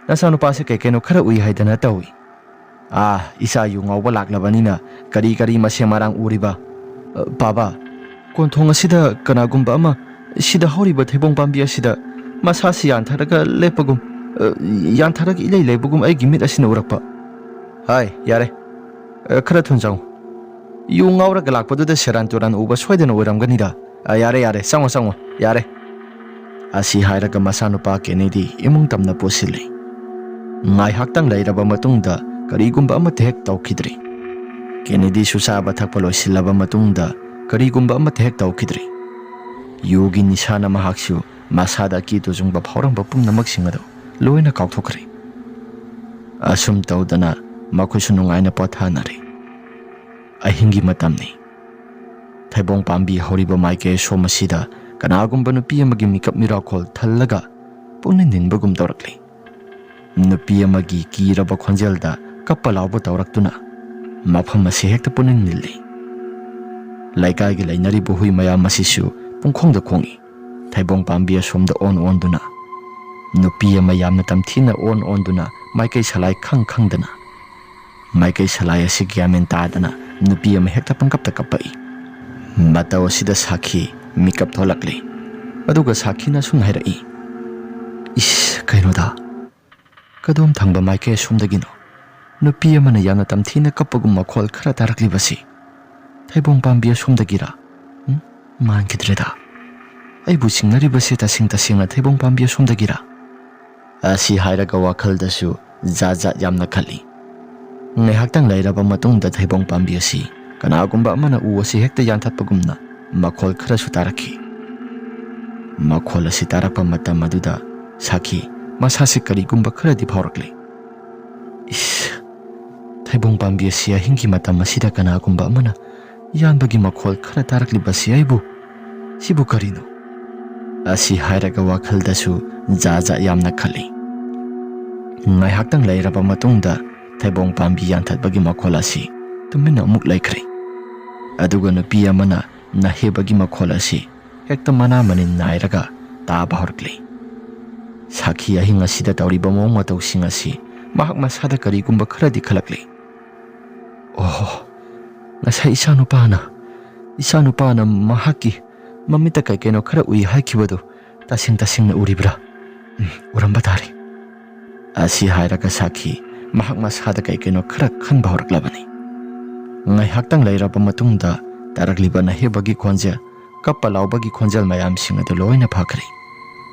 ꯅꯆꯥꯅꯨꯄꯥꯁꯦ ꯀꯩ ꯀꯩꯅꯣ ꯈꯔ ꯎꯏ ꯍꯥꯏꯗꯅ ꯇꯧꯏ꯫" "ꯑꯥ, ꯏꯆꯥ ꯌꯨ ꯉꯥꯎꯕ ꯂꯥꯛꯂꯕꯅꯤꯅ ꯀꯔꯤ ꯀꯔꯤ ꯃꯁꯦꯟ ꯃꯔꯥꯡ ꯎꯔꯤꯕ?" "ꯑ, ꯄꯥꯕ, ꯀꯣꯟꯊꯣꯡ ꯑꯁꯤꯗ ꯀꯅꯥꯒꯨꯝꯕ ꯑꯃ ꯁꯤꯗ ꯍꯧꯔꯤꯕ ꯊꯩꯕꯣꯡ ꯄꯥꯝꯕꯤ ꯑꯁꯤꯗ ꯃꯁꯥꯁꯤ ꯌꯥꯟꯊꯔꯒ ꯂꯦꯞꯄꯒꯨꯝ, ꯑ, ꯌꯥꯟꯊꯔꯒ ꯏꯂꯩ ꯂꯩꯕꯒꯨꯝ ꯑꯩꯒꯤ ꯃꯤꯠ ꯑꯁꯤꯅ ꯎꯔꯛꯄ꯫" "ꯍꯥꯏ, ꯌꯥꯔꯦ꯫ ꯑ, ꯈꯔ ꯊꯨꯅ ꯆꯪꯉꯨ꯫ ꯌꯨ ꯉꯥꯎꯔꯒ ꯂꯥꯛꯄꯗꯨꯗ ꯁꯦꯔꯥꯟ ꯇꯨꯔꯥꯟ ꯎꯕ ꯁꯣꯏꯗꯅ ꯑꯣꯏꯔꯝꯒꯅꯤꯗ꯫ ꯑ, ꯌꯥꯔꯦ, ꯌꯥꯔꯦ, ꯆꯪꯉꯣ, ꯆꯪꯉꯣ, ꯌꯥꯔꯦ꯫" ꯑꯁꯤ ꯍꯥꯏꯔꯒ ꯃꯆꯥꯅꯨꯄꯥ ꯀꯦꯅꯦꯗꯤ ꯏꯃꯨꯡ ꯇꯝꯅ ꯄꯨꯁꯤꯜꯂꯤ꯫ ꯉꯥꯏꯍꯥꯛꯇꯪ ꯂꯩꯔꯕ ꯃꯇꯨꯡꯗ ꯀꯔꯤꯒꯨꯝꯕ ꯑꯃꯠꯇ ꯍꯦꯛ ꯇꯧꯈꯤꯗ꯭ꯔꯦ꯫ ꯀꯦꯅꯦꯗꯤꯁꯨ ꯆꯥꯕ ꯊꯛꯄ ꯂꯣꯏꯁꯤꯜꯂꯕ ꯃꯇꯨꯡꯗ ꯀꯔꯤꯒꯨꯝꯕ ꯑꯃꯠꯇ ꯍꯦꯛ ꯇꯧꯈꯤꯗ꯭ꯔꯦ꯫ ꯌꯨꯒꯤ ꯅꯤꯁꯥꯅ ꯃꯍꯥꯛꯁꯨ ꯃꯁꯥꯗ ꯑꯀꯤ ꯇꯨꯖꯨꯡꯕ ꯐꯥꯎꯔꯝꯕ ꯄꯨꯝꯅꯃꯛꯁꯤꯡ ꯑꯗꯨ ꯂꯣꯏꯅ ꯀꯥꯎꯊꯣꯛꯈ꯭ꯔꯦ꯫ ꯑꯁꯨꯝ ꯇꯧꯗꯅ ꯃꯈꯣꯏꯁꯨ ꯅꯨꯡꯉꯥꯏꯅ ꯄꯣꯊꯥꯅꯔꯦ꯫ ꯑꯍꯤꯡꯒꯤ ꯃꯇꯝꯅꯤ꯫ ꯊꯩꯕꯣꯡ ꯄꯥꯝꯕꯤ ꯍꯧꯔꯤꯕ ꯃꯥꯏꯀꯩ ꯑꯁꯣꯝ ꯑꯁꯤꯗ ꯀꯅꯥꯒꯨꯝꯕ ꯅꯨꯄꯤ ꯑꯃꯒꯤ ꯃꯤꯀꯞ ꯃꯤꯔꯥꯎꯈꯣꯜ ꯊꯜꯂꯒ ꯄꯨꯛꯅꯤꯡ ꯅꯤꯟꯕꯒꯨꯝ ꯇꯧꯔꯛꯂꯤ꯫ ꯅꯨꯄꯤ ꯑꯃꯒꯤ ꯀꯤꯔꯕ ꯈꯣꯟꯖꯦꯜꯗ ꯀꯞꯄ ꯂꯥꯎꯕ ꯇꯧꯔꯛꯇꯨꯅ ꯃꯐꯝ ꯑꯁꯤ ꯍꯦꯛꯇ ꯄꯨꯛꯅꯤꯡ ꯅꯤꯜꯂꯤ꯫ ꯂꯩꯀꯥꯏꯒꯤ ꯂꯩꯅꯔꯤꯕ ꯍꯨꯏ ꯃꯌꯥꯝ ꯑꯁꯤꯁꯨ ꯄꯨꯡꯈꯣꯡꯗ ꯈꯣꯡꯏ꯫ ꯊꯩꯕꯣꯡ ꯄꯥꯝꯕꯤ ꯑꯁꯣꯝꯗ ꯑꯣꯟ ꯑꯣꯟꯗꯨꯅ, ꯅꯨꯄꯤ ꯑꯃ ꯌꯥꯝꯅ ꯇꯝꯊꯤꯅ ꯑꯣꯟ ꯑꯣꯟꯗꯨꯅ ꯃꯥꯏꯀꯩ ꯁꯂꯥꯏ ꯈꯪ ꯈꯪꯗꯅ, ꯃꯥꯏꯀꯩ ꯁꯂꯥꯏ ꯑꯁꯤ ꯒ꯭ꯌꯥꯟ ꯃꯦꯟ ꯇꯥꯗꯅ ꯅꯨꯄꯤ ꯑꯃ ꯍꯦꯛꯇ ꯄꯪꯀꯞꯇ ꯀꯞꯄꯛꯏ꯫ ꯃꯇꯧ ꯑꯁꯤꯗ ꯁꯥꯈꯤ ꯃꯤꯀꯞ ꯊꯣꯛꯂꯛꯂꯤ꯫ ꯑꯗꯨꯒ ꯁꯥꯈꯤꯅ ꯑꯁꯨꯝꯅ ꯍꯥꯏꯔꯛꯏ, "ꯏꯁ, ꯀꯩꯅꯣꯗ, ꯀꯗꯣꯝ ꯊꯪꯕ ꯃꯥꯏꯀꯩ ꯑꯁꯣꯝꯗꯒꯤꯅꯣ ꯅꯨꯄꯤ ꯑꯃꯅ ꯌꯥꯝꯅ ꯇꯝꯊꯤꯅ ꯀꯞꯄꯒꯨꯝ ꯃꯈꯣꯜ ꯈꯔ ꯇꯥꯔꯛꯂꯤꯕꯁꯤ? ꯊꯩꯕꯣꯡ ꯄꯥꯝꯕꯤ ꯑꯁꯣꯝꯗꯒꯤꯔ? ꯎꯝ, ꯃꯥꯟꯈꯤꯗ꯭ꯔꯦꯗ꯫ ꯑꯩꯕꯨ ꯆꯤꯡꯅꯔꯤꯕꯁꯤ ꯇꯁꯦꯡ ꯇꯁꯦꯡꯅ ꯊꯩꯕꯣꯡ ꯄꯥꯝꯕꯤ ꯑꯁꯣꯝꯗꯒꯤꯔ?" ꯑꯁꯤ ꯍꯥꯏꯔꯒ ꯋꯥꯈꯜꯗꯁꯨ ꯖꯥꯠ ꯖꯥꯠ ꯌꯥꯝꯅ ꯈꯜꯂꯤ꯫ ꯉꯥꯏꯍꯥꯛꯇꯪ ꯂꯩꯔꯕ ꯃꯇꯨꯡꯗ ꯊꯩꯕꯣꯡ ꯄꯥꯝꯕꯤ ꯑꯁꯤ ꯀꯅꯥꯒꯨꯝꯕ ꯑꯃꯅ ꯎ ꯑꯁꯤ ꯍꯦꯛꯇ ꯌꯥꯟꯊꯠꯄꯒꯨꯝꯅ ꯃꯈꯣꯜ ꯈꯔꯁꯨ ꯇꯥꯔꯛꯈꯤ꯫ ꯃꯈꯣꯜ ꯑꯁꯤ ꯇꯥꯔꯛꯄ ꯃꯇꯝ ꯑꯗꯨꯗ ꯁꯥꯈꯤ ꯃꯁꯥꯁꯤ ꯀꯔꯤꯒꯨꯝꯕ ꯈꯔꯗꯤ ꯐꯥꯎꯔꯛꯂꯦ꯫ "ꯏꯁ, ꯊꯩꯕꯣꯡ ꯄꯥꯝꯕꯤ ꯑꯁꯤ ꯑꯍꯤꯡꯒꯤ ꯃꯇꯝ ꯑꯁꯤꯗ ꯀꯅꯥꯒꯨꯝꯕ ꯑꯃꯅ ꯌꯥꯟꯕꯒꯤ ꯃꯈꯣꯜ ꯈꯔ ꯇꯥꯔꯛꯂꯤꯕꯁꯤ ꯑꯩꯕꯨ, ꯁꯤꯕꯨ ꯀꯔꯤꯅꯣ?" ꯑꯁꯤ ꯍꯥꯏꯔꯒ ꯋꯥꯈꯜꯗꯁꯨ ꯖꯥꯠ ꯖꯥꯠ ꯌꯥꯝꯅ ꯈꯜꯂꯤ꯫ ꯉꯥꯏꯍꯥꯛꯇꯪ ꯂꯩꯔꯕ ꯃꯇꯨꯡꯗ ꯊꯩꯕꯣꯡ ꯄꯥꯝꯕꯤ ꯌꯥꯟꯊꯠꯄꯒꯤ ꯃꯈꯣꯜ ꯑꯁꯤ ꯇꯨꯃꯤꯟꯅ ꯑꯃꯨꯛ ꯂꯩꯈ꯭ꯔꯦ꯫ ꯑꯗꯨꯒ ꯅꯨꯄꯤ ꯑꯃꯅ ꯅꯍꯦꯕꯒꯤ ꯃꯈꯣꯜ ꯑꯁꯤ ꯍꯦꯛꯇ ꯃꯅꯥ ꯃꯅꯤꯟ ꯅꯥꯏꯔꯒ ꯇꯥꯕ ꯍꯧꯔꯛꯂꯤ꯫ ꯁꯥꯈꯤ ꯑꯍꯤꯡ ꯑꯁꯤꯗ ꯇꯧꯔꯤꯕ ꯃꯑꯣꯡ ꯃꯇꯧꯁꯤꯡ ꯑꯁꯤ ꯃꯍꯥꯛ ꯃꯁꯥꯗ ꯀꯔꯤꯒꯨꯝꯕ ꯈꯔꯗꯤ ꯈꯜꯂꯛꯂꯤ꯫ "ꯑꯣꯍꯣ, ꯉꯁꯥꯏ ꯏꯆꯥꯅꯨꯄꯥꯅ, ꯏꯆꯥꯅꯨꯄꯥꯅ ꯃꯍꯥꯛꯀꯤ ꯃꯃꯤꯠꯇ ꯀꯩ ꯀꯩꯅꯣ ꯈꯔ ꯎꯏ ꯍꯥꯏꯈꯤꯕꯗꯨ ꯇꯁꯦꯡ ꯇꯁꯦꯡꯅ ꯎꯔꯤꯕ꯭ꯔꯥ? ꯎꯝ, ꯎꯔꯝꯕ ꯇꯥꯔꯦ꯫" ꯑꯁꯤ ꯍꯥꯏꯔꯒ ꯁꯥꯈꯤ ꯃꯍꯥꯛ ꯃꯁꯥꯗ ꯀꯩ ꯀꯩꯅꯣ ꯈꯔ ꯈꯟꯕ ꯍꯧꯔꯛꯂꯕꯅꯤ꯫ ꯉꯥꯏꯍꯥꯛꯇꯪ ꯂꯩꯔꯕ ꯃꯇꯨꯡꯗ ꯇꯥꯔꯛꯂꯤꯕ ꯅꯍꯦꯕꯒꯤ ꯈꯣꯟꯖꯦꯜ, ꯀꯞꯄ ꯂꯥꯎꯕꯒꯤ ꯈꯣꯟꯖꯦꯜ ꯃꯌꯥꯝꯁꯤꯡ ꯑꯗꯨ ꯂꯣꯏꯅ ꯐꯈ꯭ꯔꯦ꯫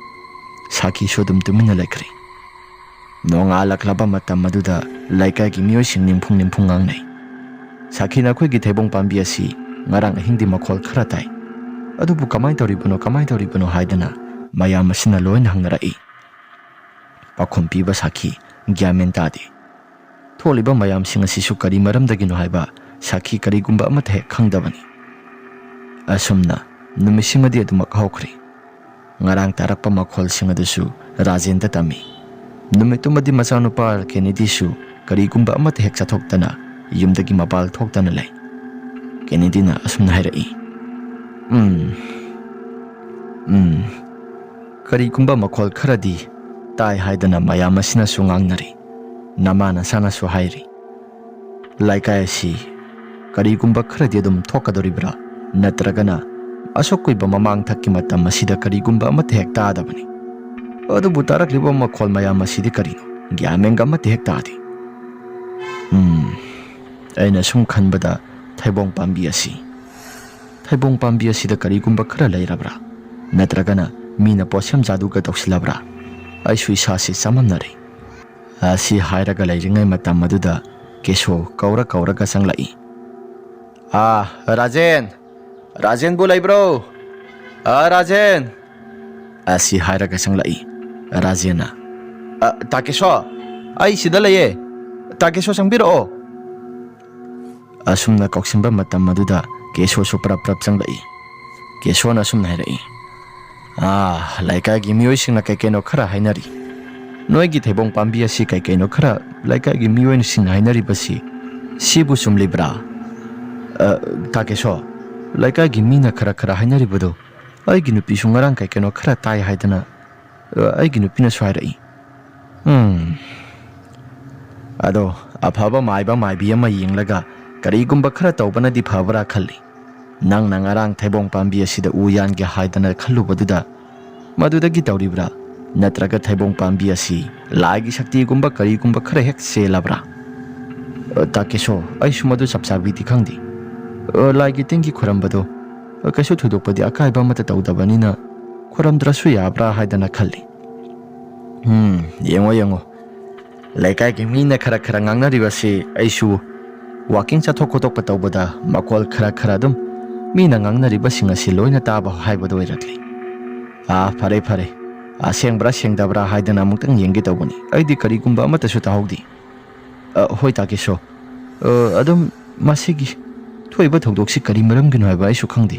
ꯁꯥꯈꯤꯁꯨ ꯑꯗꯨꯝ ꯇꯨꯃꯤꯟꯅ ꯂꯩꯈ꯭ꯔꯦ꯫ ꯅꯣꯡꯉꯥꯜꯂꯛꯂꯕ ꯃꯇꯝ ꯑꯗꯨꯗ ꯂꯩꯀꯥꯏꯒꯤ ꯃꯤꯑꯣꯏꯁꯤꯡ ꯅꯤꯝꯐꯨꯡ ꯅꯤꯝꯐꯨꯡ ꯉꯥꯡꯅꯩ꯫ "ꯁꯥꯈꯤ, ꯅꯈꯣꯏꯒꯤ ꯊꯩꯕꯣꯡ ꯄꯥꯝꯕꯤ ꯑꯁꯤ ꯉꯔꯥꯡ ꯑꯍꯤꯡꯗꯤ ꯃꯈꯣꯜ ꯈꯔ ꯇꯥꯏ꯫ ꯑꯗꯨꯕꯨ ꯀꯃꯥꯏꯅ ꯇꯧꯔꯤꯕꯅꯣ, ꯀꯃꯥꯏꯅ ꯇꯧꯔꯤꯕꯅꯣ?" ꯍꯥꯏꯗꯅ ꯃꯌꯥꯝ ꯑꯁꯤꯅ ꯂꯣꯏꯅ ꯍꯪꯅꯔꯛꯏ꯫ ꯄꯥꯎꯈꯨꯝ ꯄꯤꯕ ꯁꯥꯈꯤ ꯒ꯭ꯌꯥꯟ ꯃꯦꯟ ꯇꯥꯗꯦ꯫ ꯊꯣꯛꯂꯤꯕ ꯃꯌꯥꯝꯁꯤꯡ ꯑꯁꯤꯁꯨ ꯀꯔꯤ ꯃꯔꯝꯗꯒꯤꯅꯣ ꯍꯥꯏꯕ ꯁꯥꯈꯤ ꯀꯔꯤꯒꯨꯝꯕ ꯑꯃꯠꯇ ꯍꯦꯛ ꯈꯪꯗꯕꯅꯤ꯫ ꯑꯁꯨꯝꯅ ꯅꯨꯃꯤꯠꯁꯤꯡ ꯑꯗꯤ ꯑꯗꯨꯃꯛ ꯍꯧꯈ꯭ꯔꯦ꯫ ꯉꯔꯥꯡ ꯇꯥꯔꯛꯄ ꯃꯈꯣꯜꯁꯤꯡ ꯑꯗꯨꯁꯨ ꯔꯥꯖꯦꯟꯗ ꯇꯝꯃꯤ꯫ ꯅꯨꯃꯤꯠꯇꯨꯃꯗꯤ ꯃꯆꯥꯅꯨꯄꯥ ꯀꯦꯅꯦꯗꯤꯁꯨ ꯀꯔꯤꯒꯨꯝꯕ ꯑꯃꯠꯇ ꯍꯦꯛ ꯆꯠꯊꯣꯛꯇꯅ ꯌꯨꯝꯗꯒꯤ ꯃꯄꯥꯜ ꯊꯣꯛꯇꯅ ꯂꯩ꯫ ꯀꯦꯅꯦꯗꯤꯅ ꯑꯁꯨꯝꯅ ꯍꯥꯏꯔꯛꯏ, "ꯎꯝ, ꯎꯝ, ꯀꯔꯤꯒꯨꯝꯕ ꯃꯈꯣꯜ ꯈꯔꯗꯤ ꯇꯥꯏ" ꯍꯥꯏꯗꯅ ꯃꯌꯥꯝ ꯑꯁꯤꯅꯁꯨ ꯉꯥꯡꯅꯔꯤ꯫ ꯅꯃꯥ ꯅꯁꯥꯅꯁꯨ ꯍꯥꯏꯔꯤ, ꯂꯩꯀꯥꯏ ꯑꯁꯤ ꯀꯔꯤꯒꯨꯝꯕ ꯈꯔꯗꯤ ꯑꯗꯨꯝ ꯊꯣꯛꯀꯗꯧꯔꯤꯕ꯭ꯔꯥ? ꯅꯠꯇ꯭ꯔꯒꯅ ꯑꯁꯨꯛ ꯀꯨꯏꯕ ꯃꯃꯥꯡ ꯊꯛꯀꯤ ꯃꯇꯝ ꯑꯁꯤꯗ ꯀꯔꯤꯒꯨꯝꯕ ꯑꯃꯠꯇ ꯍꯦꯛ ꯇꯥꯗꯕꯅꯤ꯫ ꯑꯗꯨꯕꯨ ꯇꯥꯔꯛꯂꯤꯕ ꯃꯈꯣꯜ ꯃꯌꯥꯝ ꯑꯁꯤꯗꯤ ꯀꯔꯤꯅꯣ? ꯒ꯭ꯌꯥꯟ ꯃꯦꯟꯒ ꯑꯃꯠꯇ ꯍꯦꯛ ꯇꯥꯗꯦ꯫ ꯎꯝ, ꯑꯩꯅ ꯁꯨꯝ ꯈꯟꯕꯗ ꯊꯩꯕꯣꯡ ꯄꯥꯝꯕꯤ ꯑꯁꯤ, ꯊꯩꯕꯣꯡ ꯄꯥꯝꯕꯤ ꯑꯁꯤꯗ ꯀꯔꯤꯒꯨꯝꯕ ꯈꯔ ꯂꯩꯔꯕ꯭ꯔꯥ? ꯅꯠꯇ꯭ꯔꯒꯅ ꯃꯤꯅ ꯄꯣꯠꯁꯦꯝ ꯖꯥꯗꯨꯒ ꯇꯧꯁꯤꯜꯂꯕ꯭ꯔꯥ? ꯑꯩꯁꯨ ꯏꯁꯥꯁꯤ ꯆꯃꯝꯅꯔꯦ꯫ ꯑꯁꯤ ꯍꯥꯏꯔꯒ ꯂꯩꯔꯤꯉꯩ ꯃꯇꯝ ꯑꯗꯨꯗ ꯀꯦꯁꯣ ꯀꯧꯔ ꯀꯧꯔꯒ ꯆꯪꯂꯛꯏ꯫ "ꯑꯥ, ꯔꯥꯖꯦꯟ! ꯔꯥꯖꯦꯟꯕꯨ ꯂꯩꯕ꯭ꯔꯣ? ꯑꯥ, ꯔꯥꯖꯦꯟ!" ꯑꯁꯤ ꯍꯥꯏꯔꯒ ꯆꯪꯂꯛꯏ ꯔꯥꯖꯦꯟꯅ꯫ "ꯑ, ꯇꯥꯀꯦꯁꯣ, ꯑꯩ ꯁꯤꯗ ꯂꯩꯌꯦ꯫ ꯇꯥꯀꯦꯁꯣ, ꯆꯪꯕꯤꯔꯛꯑꯣ꯫" ꯑꯁꯨꯝꯅ ꯀꯧꯁꯤꯟꯕ ꯃꯇꯝ ꯑꯗꯨꯗ ꯀꯦꯁꯣꯁꯨ ꯄ꯭ꯔꯞ ꯄ꯭ꯔꯞ ꯆꯪꯂꯛꯏ꯫ ꯀꯦꯁꯣꯅ ꯑꯁꯨꯝꯅ ꯍꯥꯏꯔꯛꯏ, "ꯑꯥ, ꯂꯩꯀꯥꯏꯒꯤ ꯃꯤꯑꯣꯏꯁꯤꯡꯅ ꯀꯩ ꯀꯩꯅꯣ ꯈꯔ ꯍꯥꯏꯅꯔꯤ꯫ ꯅꯣꯏꯒꯤ ꯊꯩꯕꯣꯡ ꯄꯥꯝꯕꯤ ꯑꯁꯤ ꯀꯩ ꯀꯩꯅꯣ ꯈꯔ ꯂꯩꯀꯥꯏꯒꯤ ꯃꯤꯑꯣꯏꯁꯤꯡꯅ ꯍꯥꯏꯅꯔꯤꯕꯁꯤ, ꯁꯤꯕꯨ ꯆꯨꯝꯂꯤꯕ꯭ꯔꯥ?" "ꯑ, ꯇꯥꯀꯦꯁꯣ, ꯂꯩꯀꯥꯏꯒꯤ ꯃꯤꯅ ꯈꯔ ꯈꯔ ꯍꯥꯏꯅꯔꯤꯕꯗꯨ ꯑꯩꯒꯤ ꯅꯨꯄꯤꯁꯨ ꯉꯔꯥꯡ ꯀꯩ ꯀꯩꯅꯣ ꯈꯔ ꯇꯥꯏ ꯍꯥꯏꯗꯅ, ꯑ, ꯑꯩꯒꯤ ꯅꯨꯄꯤꯅꯁꯨ ꯍꯥꯏꯔꯛꯏ꯫ ꯎꯝ, ꯑꯗꯣ ꯑꯐꯕ ꯃꯥꯏꯕ ꯃꯥꯏꯕꯤ ꯑꯃ ꯌꯦꯡꯂꯒ ꯀꯔꯤꯒꯨꯝꯕ ꯈꯔ ꯇꯧꯕꯅꯗꯤ ꯐꯕ꯭ꯔꯥ ꯈꯜꯂꯤ꯫ ꯅꯪꯅ ꯉꯔꯥꯡ ꯊꯩꯕꯣꯡ ꯄꯥꯝꯕꯤ ꯑꯁꯤꯗ ꯎ ꯌꯥꯟꯒꯦ ꯍꯥꯏꯗꯅ ꯈꯜꯂꯨꯕꯗꯨꯗ ꯃꯗꯨꯗꯒꯤ ꯇꯧꯔꯤꯕ꯭ꯔꯥ? ꯅꯠꯇ꯭ꯔꯒ ꯊꯩꯕꯣꯡ ꯄꯥꯝꯕꯤ ꯑꯁꯤ ꯂꯥꯏꯒꯤ ꯁꯛꯇꯤꯒꯨꯝꯕ ꯀꯔꯤꯒꯨꯝꯕ ꯈꯔ ꯍꯦꯛ ꯆꯦꯜꯂꯕ꯭ꯔꯥ?" "ꯑ, ꯇꯥꯀꯦꯁꯣ, ꯑꯩꯁꯨ ꯃꯗꯨ ꯆꯞ ꯆꯥꯕꯤꯗꯤ ꯈꯪꯗꯦ꯫ ꯑ, ꯂꯥꯏꯒꯤ ꯇꯤꯟꯒꯤ ꯈꯣꯏꯔꯝꯕꯗꯣ, ꯑ, ꯀꯩꯁꯨ ꯊꯣꯏꯗꯣꯛꯄꯗꯤ ꯑꯀꯥꯏꯕ ꯑꯃꯠꯇ ꯇꯧꯗꯕꯅꯤꯅ ꯈꯣꯏꯔꯝꯗ꯭ꯔꯁꯨ ꯌꯥꯕ꯭ꯔꯥ ꯍꯥꯏꯗꯅ ꯈꯜꯂꯤ꯫" ꯎꯝ, ꯌꯦꯡꯉꯣ, ꯌꯦꯡꯉꯣ꯫ ꯂꯩꯀꯥꯏꯒꯤ ꯃꯤꯅ ꯈꯔ ꯈꯔ ꯉꯥꯡꯅꯔꯤꯕꯁꯤ ꯑꯩꯁꯨ ꯋꯥꯀꯤꯡ ꯆꯠꯊꯣꯛ ꯈꯣꯠꯇꯣꯛꯄ ꯇꯧꯕꯗ ꯃꯈꯣꯜ ꯈꯔ ꯈꯔ ꯑꯗꯨꯝ ꯃꯤꯅ ꯉꯥꯡꯅꯔꯤꯕꯁꯤꯡ ꯑꯁꯤ ꯂꯣꯏꯅ ꯇꯥꯕ ꯍꯥꯏꯕꯗꯨ ꯑꯣꯏꯔꯛꯂꯤ꯫ "ꯑꯥ, ꯐꯔꯦ, ꯐꯔꯦ꯫ ꯑꯥ, ꯁꯦꯡꯕ꯭ꯔꯥ ꯁꯦꯡꯗꯕ꯭ꯔꯥ ꯍꯥꯏꯗꯅ ꯑꯃꯨꯛꯇꯪ ꯌꯦꯡꯒꯦ ꯇꯧꯕꯅꯤ꯫ ꯑꯩꯗꯤ ꯀꯔꯤꯒꯨꯝꯕ ꯑꯃꯠꯇꯁꯨ ꯇꯥꯍꯧꯗꯦ꯫" "ꯑ, ꯍꯣꯏ, ꯇꯥꯀꯦꯁꯣ꯫ ꯑ, ꯑꯗꯨꯝ ꯃꯁꯤꯒꯤ ꯊꯣꯛꯏꯕ ꯊꯧꯗꯣꯛꯁꯤ ꯀꯔꯤ ꯃꯔꯝꯒꯤꯅꯣ ꯍꯥꯏꯕ ꯑꯩꯁꯨ ꯈꯪꯗꯦ꯫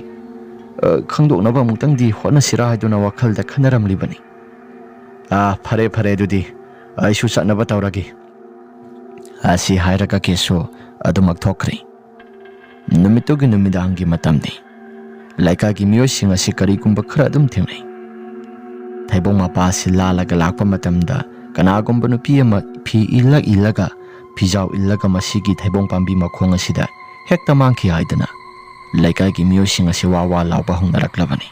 ꯑ, ꯈꯪꯗꯣꯛꯅꯕ ꯑꯃꯨꯛꯇꯪꯗꯤ ꯍꯣꯠꯅꯁꯤꯔꯥ ꯍꯥꯏꯗꯨꯅ ꯋꯥꯈꯜꯗ ꯈꯟꯅꯔꯝꯂꯤꯕꯅꯤ꯫" "ꯑꯥ, ꯐꯔꯦ, ꯐꯔꯦ, ꯑꯗꯨꯗꯤ ꯑꯩꯁꯨ ꯆꯠꯅꯕ ꯇꯧꯔꯒꯦ꯫" ꯑꯁꯤ ꯍꯥꯏꯔꯒ ꯀꯦꯁꯣ ꯑꯗꯨꯃꯛ ꯊꯣꯛꯈ꯭ꯔꯦ꯫ ꯅꯨꯃꯤꯠꯇꯨꯒꯤ ꯅꯨꯃꯤꯗꯥꯡꯒꯤ ꯃꯇꯝꯅꯤ꯫ ꯂꯩꯀꯥꯏꯒꯤ ꯃꯤꯑꯣꯏꯁꯤꯡ ꯑꯁꯤ ꯀꯔꯤꯒꯨꯝꯕ ꯈꯔ ꯑꯗꯨꯝ ꯊꯦꯡꯅꯩ꯫ ꯊꯩꯕꯣꯡ ꯃꯄꯥ ꯑꯁꯤ ꯂꯥꯜꯂꯒ ꯂꯥꯛꯄ ꯃꯇꯝꯗ ꯀꯅꯥꯒꯨꯝꯕ ꯅꯨꯄꯤ ꯑꯃ ꯐꯤ ꯏꯜꯂꯛ ꯏꯜꯂꯒ, ꯐꯤꯖꯥꯎ ꯏꯜꯂꯒ ꯃꯁꯤꯒꯤ ꯊꯩꯕꯣꯡ ꯄꯥꯝꯕꯤ ꯃꯈꯣꯡ ꯑꯁꯤꯗ ꯍꯦꯛꯇ ꯃꯥꯡꯈꯤ ꯍꯥꯏꯗꯅ ꯂꯩꯀꯥꯏꯒꯤ ꯃꯤꯑꯣꯏꯁꯤꯡ ꯑꯁꯤ ꯋꯥ ꯋꯥ ꯂꯥꯎꯕ ꯍꯧꯅꯔꯛꯂꯕꯅꯤ꯫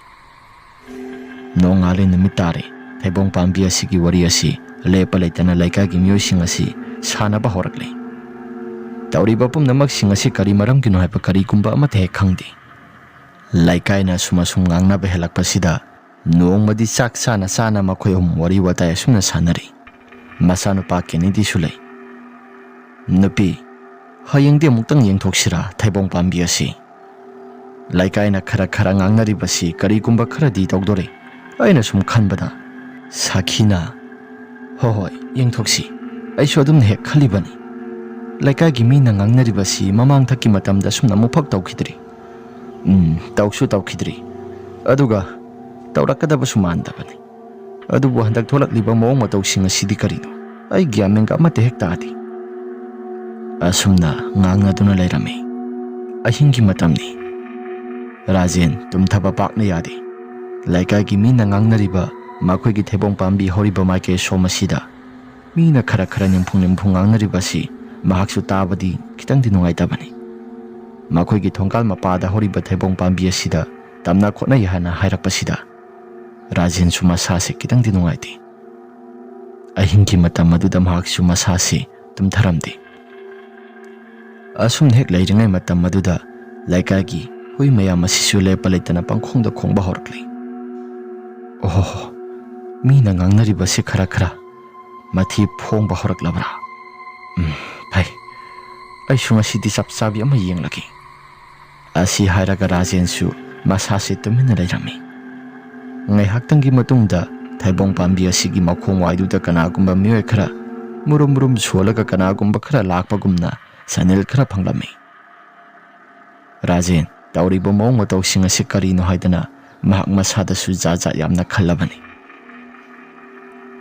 ꯅꯣꯡꯉꯥꯜꯂꯦ, ꯅꯨꯃꯤꯠ ꯇꯥꯔꯦ꯫ ꯊꯩꯕꯣꯡ ꯄꯥꯝꯕꯤ ꯑꯁꯤꯒꯤ ꯋꯥꯔꯤ ꯑꯁꯤ ꯂꯦꯞꯄ ꯂꯩꯇꯅ ꯂꯩꯀꯥꯏꯒꯤ ꯃꯤꯑꯣꯏꯁꯤꯡ ꯑꯁꯤ ꯁꯥꯟꯅꯕ ꯍꯧꯔꯛꯂꯦ꯫ ꯇꯧꯔꯤꯕ ꯄꯨꯝꯅꯃꯛꯁꯤꯡ ꯑꯁꯤ ꯀꯔꯤ ꯃꯔꯝꯒꯤꯅꯣ ꯍꯥꯏꯕ ꯀꯔꯤꯒꯨꯝꯕ ꯑꯃꯠꯇ ꯍꯦꯛ ꯈꯪꯗꯦ꯫ ꯂꯩꯀꯥꯏꯅ ꯑꯁꯨꯝ ꯑꯁꯨꯝ ꯉꯥꯡꯅꯕ ꯍꯦꯜꯂꯛꯄꯁꯤꯗ ꯅꯣꯡꯃꯗꯤ ꯆꯥꯛ ꯆꯥꯅ ꯆꯥꯅ ꯃꯈꯣꯏ ꯑꯍꯨꯝ ꯋꯥꯔꯤ ꯋꯥꯇꯥꯏ ꯑꯁꯨꯝꯅ ꯁꯥꯟꯅꯔꯤ꯫ ꯃꯆꯥꯅꯨꯄꯥ ꯀꯦꯅꯤꯗꯤꯁꯨ ꯂꯩ꯫ "ꯅꯨꯄꯤ, ꯍꯌꯦꯡꯗꯤ ꯑꯃꯨꯛꯇꯪ ꯌꯦꯡꯊꯣꯛꯁꯤꯔꯥ ꯊꯩꯕꯣꯡ ꯄꯥꯝꯕꯤ ꯑꯁꯤ? ꯂꯩꯀꯥꯏꯅ ꯈꯔ ꯈꯔ ꯉꯥꯡꯅꯔꯤꯕꯁꯤ ꯀꯔꯤꯒꯨꯝꯕ ꯈꯔꯗꯤ ꯇꯧꯗꯣꯔꯦ꯫ ꯑꯩꯅ ꯁꯨꯝ ꯈꯟꯕꯗ"꯫ ꯁꯥꯈꯤꯅ, "ꯍꯣꯏ ꯍꯣꯏ, ꯌꯦꯡꯊꯣꯛꯁꯤ꯫ ꯑꯩꯁꯨ ꯑꯗꯨꯝꯅ ꯍꯦꯛ ꯈꯜꯂꯤꯕꯅꯤ꯫ ꯂꯩꯀꯥꯏꯒꯤ ꯃꯤꯅ ꯉꯥꯡꯅꯔꯤꯕꯁꯤ ꯃꯃꯥꯡꯊꯛꯀꯤ ꯃꯇꯝꯗ ꯑꯁꯨꯝꯅ ꯑꯃꯨꯛꯐꯥꯎ ꯇꯧꯈꯤꯗ꯭ꯔꯤ꯫ ꯎꯝ, ꯇꯧꯁꯨ ꯇꯧꯈꯤꯗ꯭ꯔꯤ꯫ ꯑꯗꯨꯒ ꯇꯧꯔꯛꯀꯗꯕꯁꯨ ꯃꯥꯟꯗꯕꯅꯤ꯫ ꯑꯗꯨꯕꯨ ꯍꯟꯗꯛ ꯊꯣꯛꯂꯛꯂꯤꯕ ꯃꯑꯣꯡ ꯃꯇꯧꯁꯤꯡ ꯑꯁꯤꯗꯤ ꯀꯔꯤꯅꯣ? ꯑꯩ ꯒ꯭ꯌꯥꯟ ꯃꯦꯟꯒ ꯑꯃꯠꯇ ꯍꯦꯛ ꯇꯥꯗꯦ"꯫ ꯑꯁꯨꯝꯅ ꯉꯥꯡꯅꯗꯨꯅ ꯂꯩꯔꯝꯃꯤ꯫ ꯑꯍꯤꯡꯒꯤ ꯃꯇꯝꯅꯤ꯫ ꯔꯥꯖꯦꯟ ꯇꯨꯝꯊꯕ ꯄꯥꯛꯅ ꯌꯥꯗꯦ꯫ ꯂꯩꯀꯥꯏꯒꯤ ꯃꯤꯅ ꯉꯥꯡꯅꯔꯤꯕ ꯃꯈꯣꯏꯒꯤ ꯊꯩꯕꯣꯡ ꯄꯥꯝꯕꯤ ꯍꯧꯔꯤꯕ ꯃꯥꯏꯀꯩ ꯑꯁꯣꯝ ꯑꯁꯤꯗ ꯃꯤꯅ ꯈꯔ ꯈꯔ ꯅꯤꯝꯐꯨꯡ ꯅꯤꯝꯐꯨꯡ ꯉꯥꯡꯅꯔꯤꯕ ꯑꯁꯤ ꯃꯍꯥꯛꯁꯨ ꯇꯥꯕꯗꯤ ꯈꯤꯇꯪꯗꯤ ꯅꯨꯡꯉꯥꯏꯇꯕꯅꯤ꯫ ꯃꯈꯣꯏꯒꯤ ꯊꯣꯡꯒꯥꯜ ꯃꯄꯥꯗ ꯍꯧꯔꯤꯕ ꯊꯩꯕꯣꯡ ꯄꯥꯝꯕꯤ ꯑꯁꯤꯗ ꯇꯝꯅ ꯈꯣꯠꯅꯩ ꯍꯥꯏꯅ ꯍꯥꯏꯔꯛꯄꯁꯤꯗ ꯔꯥꯖꯦꯟꯁꯨ ꯃꯁꯥꯁꯦ ꯈꯤꯇꯪꯗꯤ ꯅꯨꯡꯉꯥꯏꯇꯦ꯫ ꯑꯍꯤꯡꯒꯤ ꯃꯇꯝ ꯑꯗꯨꯗ ꯃꯍꯥꯛꯁꯨ ꯃꯁꯥꯁꯤ ꯇꯨꯝꯊꯔꯝꯗꯦ꯫ ꯑꯁꯨꯝꯅ ꯍꯦꯛ ꯂꯩꯔꯤꯉꯩ ꯃꯇꯝ ꯑꯗꯨꯗ ꯂꯩꯀꯥꯏꯒꯤ ꯍꯨꯏ ꯃꯌꯥꯝ ꯑꯁꯤꯁꯨ ꯂꯦꯞꯄ ꯂꯩꯇꯅ ꯄꯪꯈꯣꯡꯗ ꯈꯣꯡꯕ ꯍꯧꯔꯛꯂꯤ꯫ "ꯑꯣꯍꯣ, ꯃꯤꯅ ꯉꯥꯡꯅꯔꯤꯕꯁꯤ ꯈꯔ ꯈꯔ ꯃꯊꯤ ꯐꯣꯡꯕ ꯍꯧꯔꯛꯂꯕ꯭ꯔꯥ? ꯎꯝ, ꯐꯩ꯫ ꯑꯩꯁꯨ ꯉꯁꯤꯗꯤ ꯆꯞ ꯆꯥꯕꯤ ꯑꯃ ꯌꯦꯡꯂꯒꯦ"꯫ ꯑꯁꯤ ꯍꯥꯏꯔꯒ ꯔꯥꯖꯦꯟꯁꯨ ꯃꯁꯥꯁꯤ ꯇꯨꯃꯤꯟꯅ ꯂꯩꯔꯝꯃꯤ꯫ ꯉꯥꯏꯍꯥꯛꯇꯪꯒꯤ ꯃꯇꯨꯡꯗ ꯊꯩꯕꯣꯡ ꯄꯥꯝꯕꯤ ꯑꯁꯤꯒꯤ ꯃꯈꯣꯡ ꯋꯥꯏꯗꯨꯗ ꯀꯅꯥꯒꯨꯝꯕ ꯃꯤꯑꯣꯏ ꯈꯔ ꯃꯨꯔꯨꯝ ꯃꯨꯔꯨꯝ ꯁꯣꯜꯂꯒ ꯀꯅꯥꯒꯨꯝꯕ ꯈꯔ ꯂꯥꯛꯄꯒꯨꯝꯅ ꯁꯅꯦꯜ ꯈꯔ ꯐꯪꯂꯝꯃꯤ꯫ ꯔꯥꯖꯦꯟ, ꯇꯧꯔꯤꯕ ꯃꯑꯣꯡ ꯃꯇꯧꯁꯤꯡ ꯑꯁꯤ ꯀꯔꯤꯅꯣ ꯍꯥꯏꯗꯅ ꯃꯍꯥꯛ ꯃꯁꯥꯗꯁꯨ ꯖꯥꯠ ꯖꯥꯠ ꯌꯥꯝꯅ ꯈꯜꯂꯕꯅꯤ꯫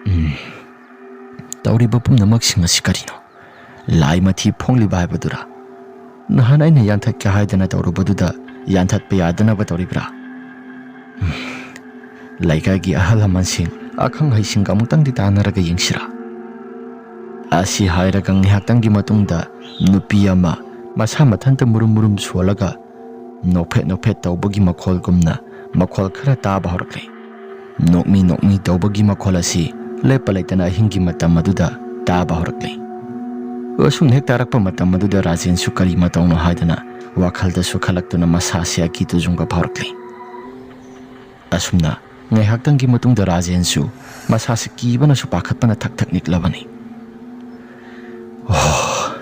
ꯎꯝ, ꯇꯧꯔꯤꯕ ꯄꯨꯝꯅꯃꯛꯁꯤꯡ ꯑꯁꯤ ꯀꯔꯤꯅꯣ? ꯂꯥꯏ ꯃꯊꯤ ꯐꯣꯡꯂꯤꯕ ꯍꯥꯏꯕꯗꯨꯔꯥ? ꯅꯍꯥꯟ ꯑꯩꯅ ꯌꯥꯟꯊꯠꯀꯦ ꯍꯥꯏꯗꯅ ꯇꯧꯔꯨꯕꯗꯨꯗ ꯌꯥꯟꯊꯠꯄ ꯌꯥꯗꯅꯕ ꯇꯧꯔꯤꯕ꯭ꯔꯥ? ꯎꯝ, ꯂꯩꯀꯥꯏꯒꯤ ꯑꯍꯜ ꯂꯃꯟꯁꯤꯡ, ꯑꯈꯪ ꯑꯍꯩꯁꯤꯡꯒ ꯑꯃꯨꯛꯇꯪꯗꯤ ꯇꯥꯟꯅꯔꯒ ꯌꯦꯡꯁꯤꯔꯥ? ꯑꯁꯤ ꯍꯥꯏꯔꯒ ꯉꯥꯏꯍꯥꯛꯇꯪꯒꯤ ꯃꯇꯨꯡꯗ ꯅꯨꯄꯤ ꯑꯃ ꯃꯁꯥ ꯃꯊꯟꯇ ꯃꯨꯔꯨꯝ ꯃꯨꯔꯨꯝ ꯁꯣꯜꯂꯒ ꯅꯣꯛꯐꯦꯠ ꯅꯣꯛꯐꯦꯠ ꯇꯧꯕꯒꯤ ꯃꯈꯣꯜꯒꯨꯝꯅ ꯃꯈꯣꯜ ꯈꯔ ꯇꯥꯕ ꯍꯧꯔꯛꯂꯦ꯫ ꯅꯣꯛꯃꯤ ꯅꯣꯛꯃꯤ ꯇꯧꯕꯒꯤ ꯃꯈꯣꯜ ꯑꯁꯤ ꯂꯦꯞꯄ ꯂꯩꯇꯅ ꯑꯍꯤꯡꯒꯤ ꯃꯇꯝ ꯑꯗꯨꯗ ꯇꯥꯕ ꯍꯧꯔꯛꯂꯦ꯫ ꯑꯁꯨꯝꯅ ꯍꯦꯛ ꯇꯥꯔꯛꯄ ꯃꯇꯝ ꯑꯗꯨꯗ ꯔꯥꯖꯦꯟꯁꯨ ꯀꯔꯤ ꯃꯇꯧꯅꯣ ꯍꯥꯏꯗꯅ ꯋꯥꯈꯜꯗꯁꯨ ꯈꯜꯂꯛꯇꯨꯅ ꯃꯁꯥꯁꯦ ꯑꯀꯤ ꯇꯨꯖꯨꯡꯕ ꯐꯥꯎꯔꯛꯂꯦ꯫ ꯑꯁꯨꯝꯅ ꯉꯥꯏꯍꯥꯛꯇꯪꯒꯤ ꯃꯇꯨꯡꯗ ꯔꯥꯖꯦꯟꯁꯨ ꯃꯁꯥꯁꯤ ꯀꯤꯕꯅꯁꯨ ꯄꯥꯈꯠꯄꯅ ꯊꯛ ꯊꯛ ꯅꯤꯛꯂꯕꯅꯤ꯫ "ꯑꯣ,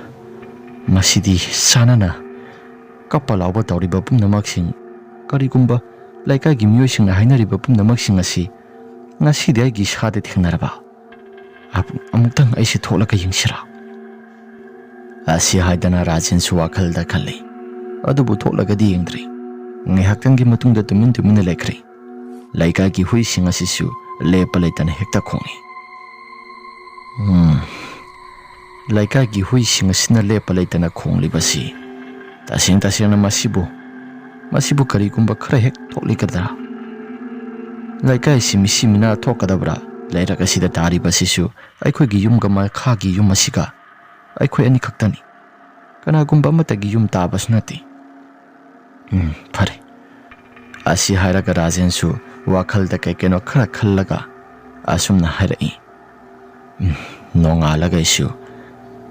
ꯃꯁꯤꯗꯤ ꯁꯥꯟꯅꯅ ꯀꯞꯄ ꯂꯥꯎꯕ ꯇꯧꯔꯤꯕ ꯄꯨꯝꯅꯃꯛꯁꯤꯡ, ꯀꯔꯤꯒꯨꯝꯕ ꯂꯩꯀꯥꯏꯒꯤ ꯃꯤꯑꯣꯏꯁꯤꯡꯅ ꯍꯥꯏꯅꯔꯤꯕ ꯄꯨꯝꯅꯃꯛꯁꯤꯡ ꯑꯁꯤ ꯉꯁꯤꯗꯤ ꯑꯩꯒꯤ ꯏꯁꯥꯗ ꯊꯦꯡꯅꯔꯕ꯫ ꯑꯃꯨꯛꯇꯪ ꯑꯩꯁꯦ ꯊꯣꯛꯂꯒ ꯌꯦꯡꯁꯤꯔꯥ?" ꯑꯁꯤ ꯍꯥꯏꯗꯅ ꯔꯥꯖꯦꯟꯁꯨ ꯋꯥꯈꯜꯗ ꯈꯜꯂꯤ꯫ ꯑꯗꯨꯕꯨ ꯊꯣꯛꯂꯒꯗꯤ ꯌꯦꯡꯗ꯭ꯔꯤ꯫ ꯉꯥꯏꯍꯥꯛꯇꯪꯒꯤ ꯃꯇꯨꯡꯗ ꯇꯨꯃꯤꯟ ꯇꯨꯃꯤꯟꯅ ꯂꯩꯈ꯭ꯔꯦ꯫ ꯂꯩꯀꯥꯏꯒꯤ ꯍꯨꯏꯁꯤꯡ ꯑꯁꯤꯁꯨ ꯂꯦꯞꯄ ꯂꯩꯇꯅ ꯍꯦꯛꯇ ꯈꯣꯡꯏ꯫ ꯎꯝ, ꯂꯩꯀꯥꯏꯒꯤ ꯍꯨꯏꯁꯤꯡ ꯑꯁꯤꯅ ꯂꯦꯞꯄ ꯂꯩꯇꯅ ꯈꯣꯡꯂꯤꯕꯁꯤ ꯇꯁꯦꯡ ꯇꯁꯦꯡꯅ ꯃꯁꯤꯕꯨ, ꯃꯁꯤꯕꯨ ꯀꯔꯤꯒꯨꯝꯕ ꯈꯔ ꯍꯦꯛ ꯊꯣꯛꯂꯤꯒꯗ꯭ꯔꯥ? ꯂꯩꯀꯥꯏꯁꯤ ꯃꯤꯁꯤ ꯃꯤꯅꯥ ꯊꯣꯛꯀꯗꯕ꯭ꯔꯥ? ꯂꯩꯔꯛ ꯑꯁꯤꯗ ꯇꯥꯔꯤꯕꯁꯤꯁꯨ ꯑꯩꯈꯣꯏꯒꯤ ꯌꯨꯝꯒ ꯃꯈꯥꯒꯤ ꯌꯨꯝ ꯑꯁꯤꯒ ꯑꯩꯈꯣꯏ ꯑꯅꯤꯈꯛꯇꯅꯤ꯫ ꯀꯅꯥꯒꯨꯝꯕ ꯑꯃꯠꯇꯒꯤ ꯌꯨꯝ ꯇꯥꯕꯁꯨ ꯅꯠꯇꯦ꯫ ꯎꯝ, ꯐꯔꯦ꯫ ꯑꯁꯤ ꯍꯥꯏꯔꯒ ꯔꯥꯖꯦꯟꯁꯨ ꯋꯥꯈꯜꯗ ꯀꯩ ꯀꯩꯅꯣ ꯈꯔ ꯈꯜꯂꯒ ꯑꯁꯨꯝꯅ ꯍꯥꯏꯔꯛꯏ꯫ ꯎꯝ, ꯅꯣꯡꯉꯥꯜꯂꯒ ꯑꯩꯁꯨ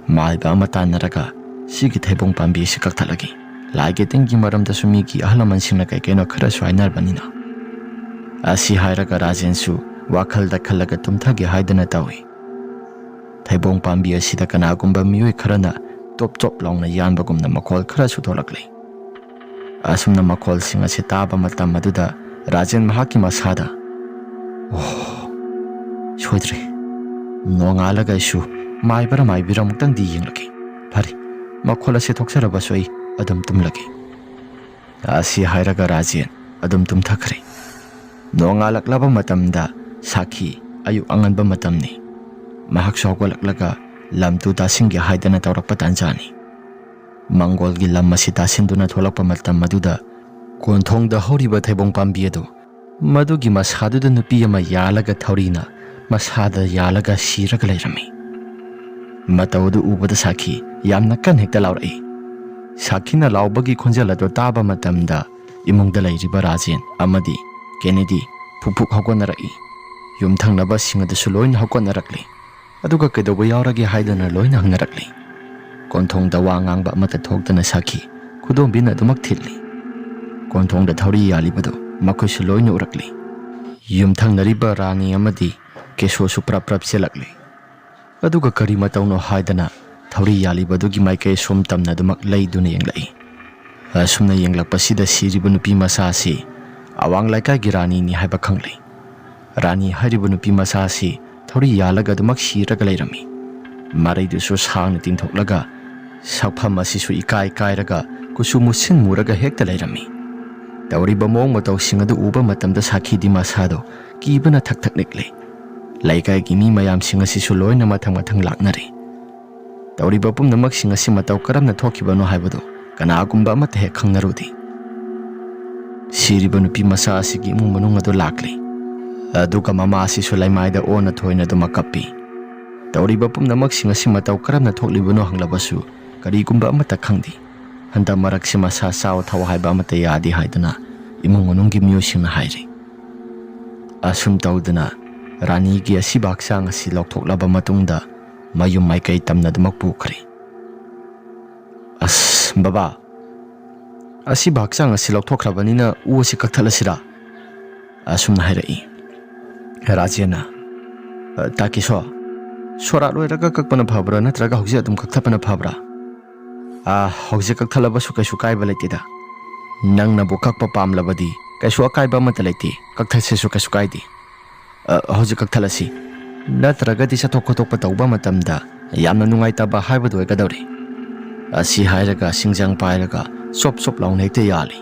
ꯃꯥꯏꯕ ꯑꯃ ꯇꯥꯟꯅꯔꯒ ꯁꯤꯒꯤ ꯊꯩꯕꯣꯡ ꯄꯥꯝꯕꯤ ꯑꯁꯤ ꯀꯛꯊꯠꯂꯒꯦ꯫ ꯂꯥꯏꯒꯤ ꯇꯤꯟꯒꯤ ꯃꯔꯝꯗꯁꯨ ꯃꯤꯒꯤ ꯑꯍꯜ ꯂꯃꯟꯁꯤꯡꯅ ꯀꯩ ꯀꯩꯅꯣ ꯈꯔꯁꯨ ꯍꯥꯏꯅꯔꯕꯅꯤꯅ꯫ ꯑꯁꯤ ꯍꯥꯏꯔꯒ ꯔꯥꯖꯦꯟꯁꯨ ꯋꯥꯈꯜꯗ ꯈꯜꯂꯒ ꯇꯨꯝꯊꯒꯦ ꯍꯥꯏꯗꯅ ꯇꯧꯏ꯫ ꯊꯩꯕꯣꯡ ꯄꯥꯝꯕꯤ ꯑꯁꯤꯗ ꯀꯅꯥꯒꯨꯝꯕ ꯃꯤꯑꯣꯏ ꯈꯔꯅ ꯇꯣꯞ ꯆꯣꯞ ꯂꯥꯎꯅ ꯌꯥꯟꯕꯒꯨꯝꯅ ꯃꯈꯣꯜ ꯈꯔꯁꯨ ꯊꯣꯛꯂꯛꯂꯦ꯫ ꯑꯁꯨꯝꯅ ꯃꯈꯣꯜꯁꯤꯡ ꯑꯁꯤ ꯇꯥꯕ ꯃꯇꯝ ꯑꯗꯨꯗ ꯔꯥꯖꯦꯟ ꯃꯍꯥꯛꯀꯤ ꯃꯁꯥꯗ, "ꯑꯣ, ꯁꯣꯏꯗ꯭ꯔꯦ꯫ ꯅꯣꯡꯉꯥꯜꯂꯒ ꯑꯩꯁꯨ ꯃꯥꯏꯕꯔ ꯃꯥꯏꯕꯤꯔ ꯑꯃꯨꯛꯇꯪꯗꯤ ꯌꯦꯡꯂꯒꯦ꯫ ꯐꯔꯦ, ꯃꯈꯣꯜ ꯑꯁꯤ ꯊꯣꯛꯆꯔꯕꯁꯨ ꯑꯩ ꯑꯗꯨꯝ ꯇꯨꯝꯂꯒꯦ"꯫ ꯑꯁꯤ ꯍꯥꯏꯔꯒ ꯔꯥꯖꯦꯟ ꯑꯗꯨꯝ ꯇꯨꯝꯊꯈ꯭ꯔꯦ꯫ ꯅꯣꯡꯉꯥꯜꯂꯛꯂꯕ ꯃꯇꯝꯗ ꯁꯥꯈꯤ ꯑꯌꯨꯛ ꯑꯉꯟꯕ ꯃꯇꯝꯅꯤ꯫ ꯃꯍꯥꯛꯁꯨ ꯍꯧꯒꯠꯂꯛꯂꯒ ꯂꯝ ꯇꯨ ꯇꯥꯁꯤꯟꯒꯦ ꯍꯥꯏꯗꯅ ꯇꯧꯔꯛꯄ ꯇꯥꯟꯖꯥꯅꯤ꯫ ꯃꯪꯒꯣꯜꯒꯤ ꯂꯝ ꯑꯁꯤ ꯇꯥꯁꯤꯟꯗꯨꯅ ꯊꯣꯛꯂꯛꯄ ꯃꯇꯝ ꯑꯗꯨꯗ ꯀꯣꯟꯊꯣꯡꯗ ꯍꯧꯔꯤꯕ ꯊꯩꯕꯣꯡ ꯄꯥꯝꯕꯤ ꯑꯗꯨ, ꯃꯗꯨꯒꯤ ꯃꯁꯥꯗꯨꯗ ꯅꯨꯄꯤ ꯑꯃ ꯌꯥꯜꯂꯒ ꯊꯧꯔꯤꯅ ꯃꯁꯥꯗ ꯌꯥꯜꯂꯒ ꯁꯤꯔꯒ ꯂꯩꯔꯝꯃꯤ꯫ ꯃꯇꯧ ꯑꯗꯨ ꯎꯕꯗ ꯁꯥꯈꯤ ꯌꯥꯝꯅ ꯀꯟꯅ ꯍꯦꯛꯇ ꯂꯥꯎꯔꯛꯏ꯫ ꯁꯥꯈꯤꯅ ꯂꯥꯎꯕꯒꯤ ꯈꯣꯟꯖꯦꯜ ꯑꯗꯨ ꯇꯥꯕ ꯃꯇꯝꯗ ꯏꯃꯨꯡꯗ ꯂꯩꯔꯤꯕ ꯔꯥꯖꯦꯟ ꯑꯃꯗꯤ ꯀꯦꯅꯦꯗꯤ ꯐꯨꯛ ꯐꯨꯛ ꯍꯧꯒꯠꯅꯔꯛꯏ꯫ ꯌꯨꯝꯊꯪꯅꯕꯁꯤꯡ ꯑꯗꯨꯁꯨ ꯂꯣꯏꯅ ꯍꯧꯒꯠꯅꯔꯛꯂꯤ꯫ ꯑꯗꯨꯒ "ꯀꯩꯗꯧꯕ ꯌꯥꯎꯔꯒꯦ?" ꯍꯥꯏꯗꯨꯅ ꯂꯣꯏꯅ ꯍꯪꯅꯔꯛꯂꯤ꯫ ꯀꯣꯟꯊꯣꯡꯗ ꯋꯥ ꯉꯥꯡꯕ ꯑꯃꯠꯇ ꯊꯣꯛꯇꯅ ꯁꯥꯈꯤ ꯈꯨꯗꯣꯝꯕꯤꯅ ꯑꯗꯨꯃꯛ ꯊꯤꯜꯂꯤ꯫ ꯀꯣꯟꯊꯣꯡꯗ ꯊꯧꯔꯤ ꯌꯥꯜꯂꯤꯕꯗꯨ ꯃꯈꯣꯏꯁꯨ ꯂꯣꯏꯅ ꯎꯔꯛꯂꯤ꯫ ꯌꯨꯝꯊꯪꯅꯔꯤꯕ ꯔꯥꯅꯤ ꯑꯃꯗꯤ ꯀꯦꯁꯣꯁꯨ ꯄ꯭ꯔꯞ ꯄ꯭ꯔꯞ ꯆꯦꯜꯂꯛꯂꯤ꯫ ꯑꯗꯨꯒ ꯀꯔꯤ ꯃꯇꯧꯅꯣ ꯍꯥꯏꯗꯅ ꯊꯧꯔꯤ ꯌꯥꯜꯂꯤꯕꯗꯨꯒꯤ ꯃꯥꯏꯀꯩ ꯁꯣꯝ ꯇꯝꯅ ꯑꯗꯨꯃꯛ ꯂꯩꯗꯨꯅ ꯌꯦꯡꯂꯛꯏ꯫ ꯑꯁꯨꯝꯅ ꯌꯦꯡꯂꯛꯄꯁꯤꯗ ꯁꯤꯔꯤꯕ ꯅꯨꯄꯤ ꯃꯆꯥ ꯑꯁꯤ ꯑꯋꯥꯡ ꯂꯩꯀꯥꯏꯒꯤ ꯔꯥꯅꯤꯅꯤ ꯍꯥꯏꯕ ꯈꯪꯂꯦ꯫ ꯔꯥꯅꯤ ꯍꯥꯏꯔꯤꯕ ꯅꯨꯄꯤ ꯃꯆꯥ ꯑꯁꯤ ꯊꯧꯔꯤ ꯌꯥꯜꯂꯒ ꯑꯗꯨꯃꯛ ꯁꯤꯔꯒ ꯂꯩꯔꯝꯃꯤ꯫ ꯃꯔꯩꯗꯨꯁꯨ ꯁꯥꯡꯅ ꯇꯤꯡꯊꯣꯛꯂꯒ, ꯁꯛꯐꯝ ꯑꯁꯤꯁꯨ ꯏꯀꯥꯏ ꯀꯥꯏꯔꯒ, ꯀꯨꯆꯨ ꯃꯨꯁꯤꯟ ꯃꯨꯔꯒ ꯍꯦꯛꯇ ꯂꯩꯔꯝꯃꯤ꯫ ꯇꯧꯔꯤꯕ ꯃꯑꯣꯡ ꯃꯇꯧꯁꯤꯡ ꯑꯗꯨ ꯎꯕ ꯃꯇꯝꯗ ꯁꯥꯈꯤꯗꯤ ꯃꯁꯥꯗꯣ ꯀꯤꯕꯅ ꯊꯛ ꯊꯛ ꯅꯤꯛꯂꯤ꯫ ꯂꯩꯀꯥꯏꯒꯤ ꯃꯤ ꯃꯌꯥꯝꯁꯤꯡ ꯑꯁꯤꯁꯨ ꯂꯣꯏꯅ ꯃꯊꯪ ꯃꯊꯪ ꯂꯥꯛꯅꯔꯤ꯫ ꯇꯧꯔꯤꯕ ꯄꯨꯝꯅꯃꯛꯁꯤꯡ ꯑꯁꯤ ꯃꯇꯧ ꯀꯔꯝꯅ ꯊꯣꯛꯈꯤꯕꯅꯣ ꯍꯥꯏꯕꯗꯨ ꯀꯅꯥꯒꯨꯝꯕ ꯑꯃꯠꯇ ꯍꯦꯛ ꯈꯪꯅꯔꯨꯗꯦ꯫ ꯁꯤꯔꯤꯕ ꯅꯨꯄꯤ ꯃꯆꯥ ꯑꯁꯤꯒꯤ ꯏꯃꯨꯡ ꯃꯅꯨꯡ ꯑꯗꯨ ꯂꯥꯛꯂꯤ꯫ ꯑꯗꯨꯒ ꯃꯃꯥ ꯑꯁꯤꯁꯨ ꯂꯩꯃꯥꯏꯗ ꯑꯣꯟꯅ ꯊꯣꯏꯅ ꯑꯗꯨꯃꯛ ꯀꯞꯄꯤ꯫ ꯇꯧꯔꯤꯕ ꯄꯨꯝꯅꯃꯛꯁꯤꯡ ꯑꯁꯤ ꯃꯇꯧ ꯀꯔꯝꯅ ꯊꯣꯛꯂꯤꯕꯅꯣ ꯍꯪꯂꯕꯁꯨ ꯀꯔꯤꯒꯨꯝꯕ ꯑꯃꯠꯇ ꯈꯪꯗꯦ꯫ ꯍꯟꯗꯛ ꯃꯔꯛꯁꯤ ꯃꯁꯥ ꯆꯥꯎ ꯊꯧ ꯍꯥꯏꯕ ꯑꯃꯠꯇ ꯌꯥꯗꯦ ꯍꯥꯏꯗꯨꯅ ꯏꯃꯨꯡ ꯃꯅꯨꯡꯒꯤ ꯃꯤꯑꯣꯏꯁꯤꯡꯅ ꯍꯥꯏꯔꯤ꯫ ꯑꯁꯨꯝ ꯇꯧꯗꯨꯅ ꯔꯥꯅꯤꯒꯤ ꯑꯁꯤꯕ ꯍꯛꯆꯥꯡ ꯑꯁꯤ ꯂꯧꯊꯣꯛꯂꯕ ꯃꯇꯨꯡꯗ ꯃꯌꯨꯝ ꯃꯥꯏꯀꯩ ꯇꯝꯅ ꯑꯗꯨꯃꯛ ꯄꯨꯈ꯭ꯔꯦ꯫ "ꯑꯁ, ꯕꯕꯥ, ꯑꯁꯤꯕ ꯍꯛꯆꯥꯡ ꯑꯁꯤ ꯂꯧꯊꯣꯛꯈ꯭ꯔꯕꯅꯤꯅ ꯎ ꯑꯁꯤ ꯀꯛꯊꯠꯂꯁꯤꯔꯥ?" ꯑꯁꯨꯝꯅ ꯍꯥꯏꯔꯛꯏ꯫ ꯔꯥꯖꯦꯟꯅ, "ꯇꯥꯀꯤꯁꯣ, ꯁꯣꯔꯥꯠ ꯂꯣꯏꯔꯒ ꯀꯛꯄꯅ ꯐꯕ꯭ꯔꯥ ꯅꯠꯇ꯭ꯔꯒ ꯍꯧꯖꯤꯛ ꯑꯗꯨꯝ ꯀꯛꯊꯠꯄꯅ ꯐꯕ꯭ꯔꯥ?" "ꯑꯥ, ꯍꯧꯖꯤꯛ ꯀꯛꯊꯠꯂꯕꯁꯨ ꯀꯩꯁꯨ ꯀꯥꯏꯕ ꯂꯩꯇꯦꯗ꯫ ꯅꯪꯅꯕꯨ ꯀꯛꯄ ꯄꯥꯝꯂꯕꯗꯤ ꯀꯩꯁꯨ ꯑꯀꯥꯏꯕ ꯑꯃꯠꯇ ꯂꯩꯇꯦ, ꯀꯛꯊꯠꯁꯤꯁꯨ ꯀꯩꯁꯨ ꯀꯥꯏꯗꯦ꯫ ꯑ, ꯍꯧꯖꯤꯛ ꯀꯛꯊꯠꯂꯁꯤ, ꯅꯠꯇ꯭ꯔꯒꯗꯤ ꯆꯠꯊꯣꯛ ꯈꯣꯠꯇꯣꯛꯄ ꯇꯧꯕ ꯃꯇꯝꯗ ꯌꯥꯝꯅ ꯅꯨꯡꯉꯥꯏꯇꯕ ꯍꯥꯏꯕꯗꯨ ꯑꯣꯏꯒꯗꯧꯔꯤ꯫" ꯑꯁꯤ ꯍꯥꯏꯔꯒ ꯁꯤꯡꯖꯪ ꯄꯥꯏꯔꯒ ꯆꯣꯞ ꯆꯣꯞ ꯂꯥꯎꯅ ꯍꯦꯛꯇ ꯌꯥꯜꯂꯤ꯫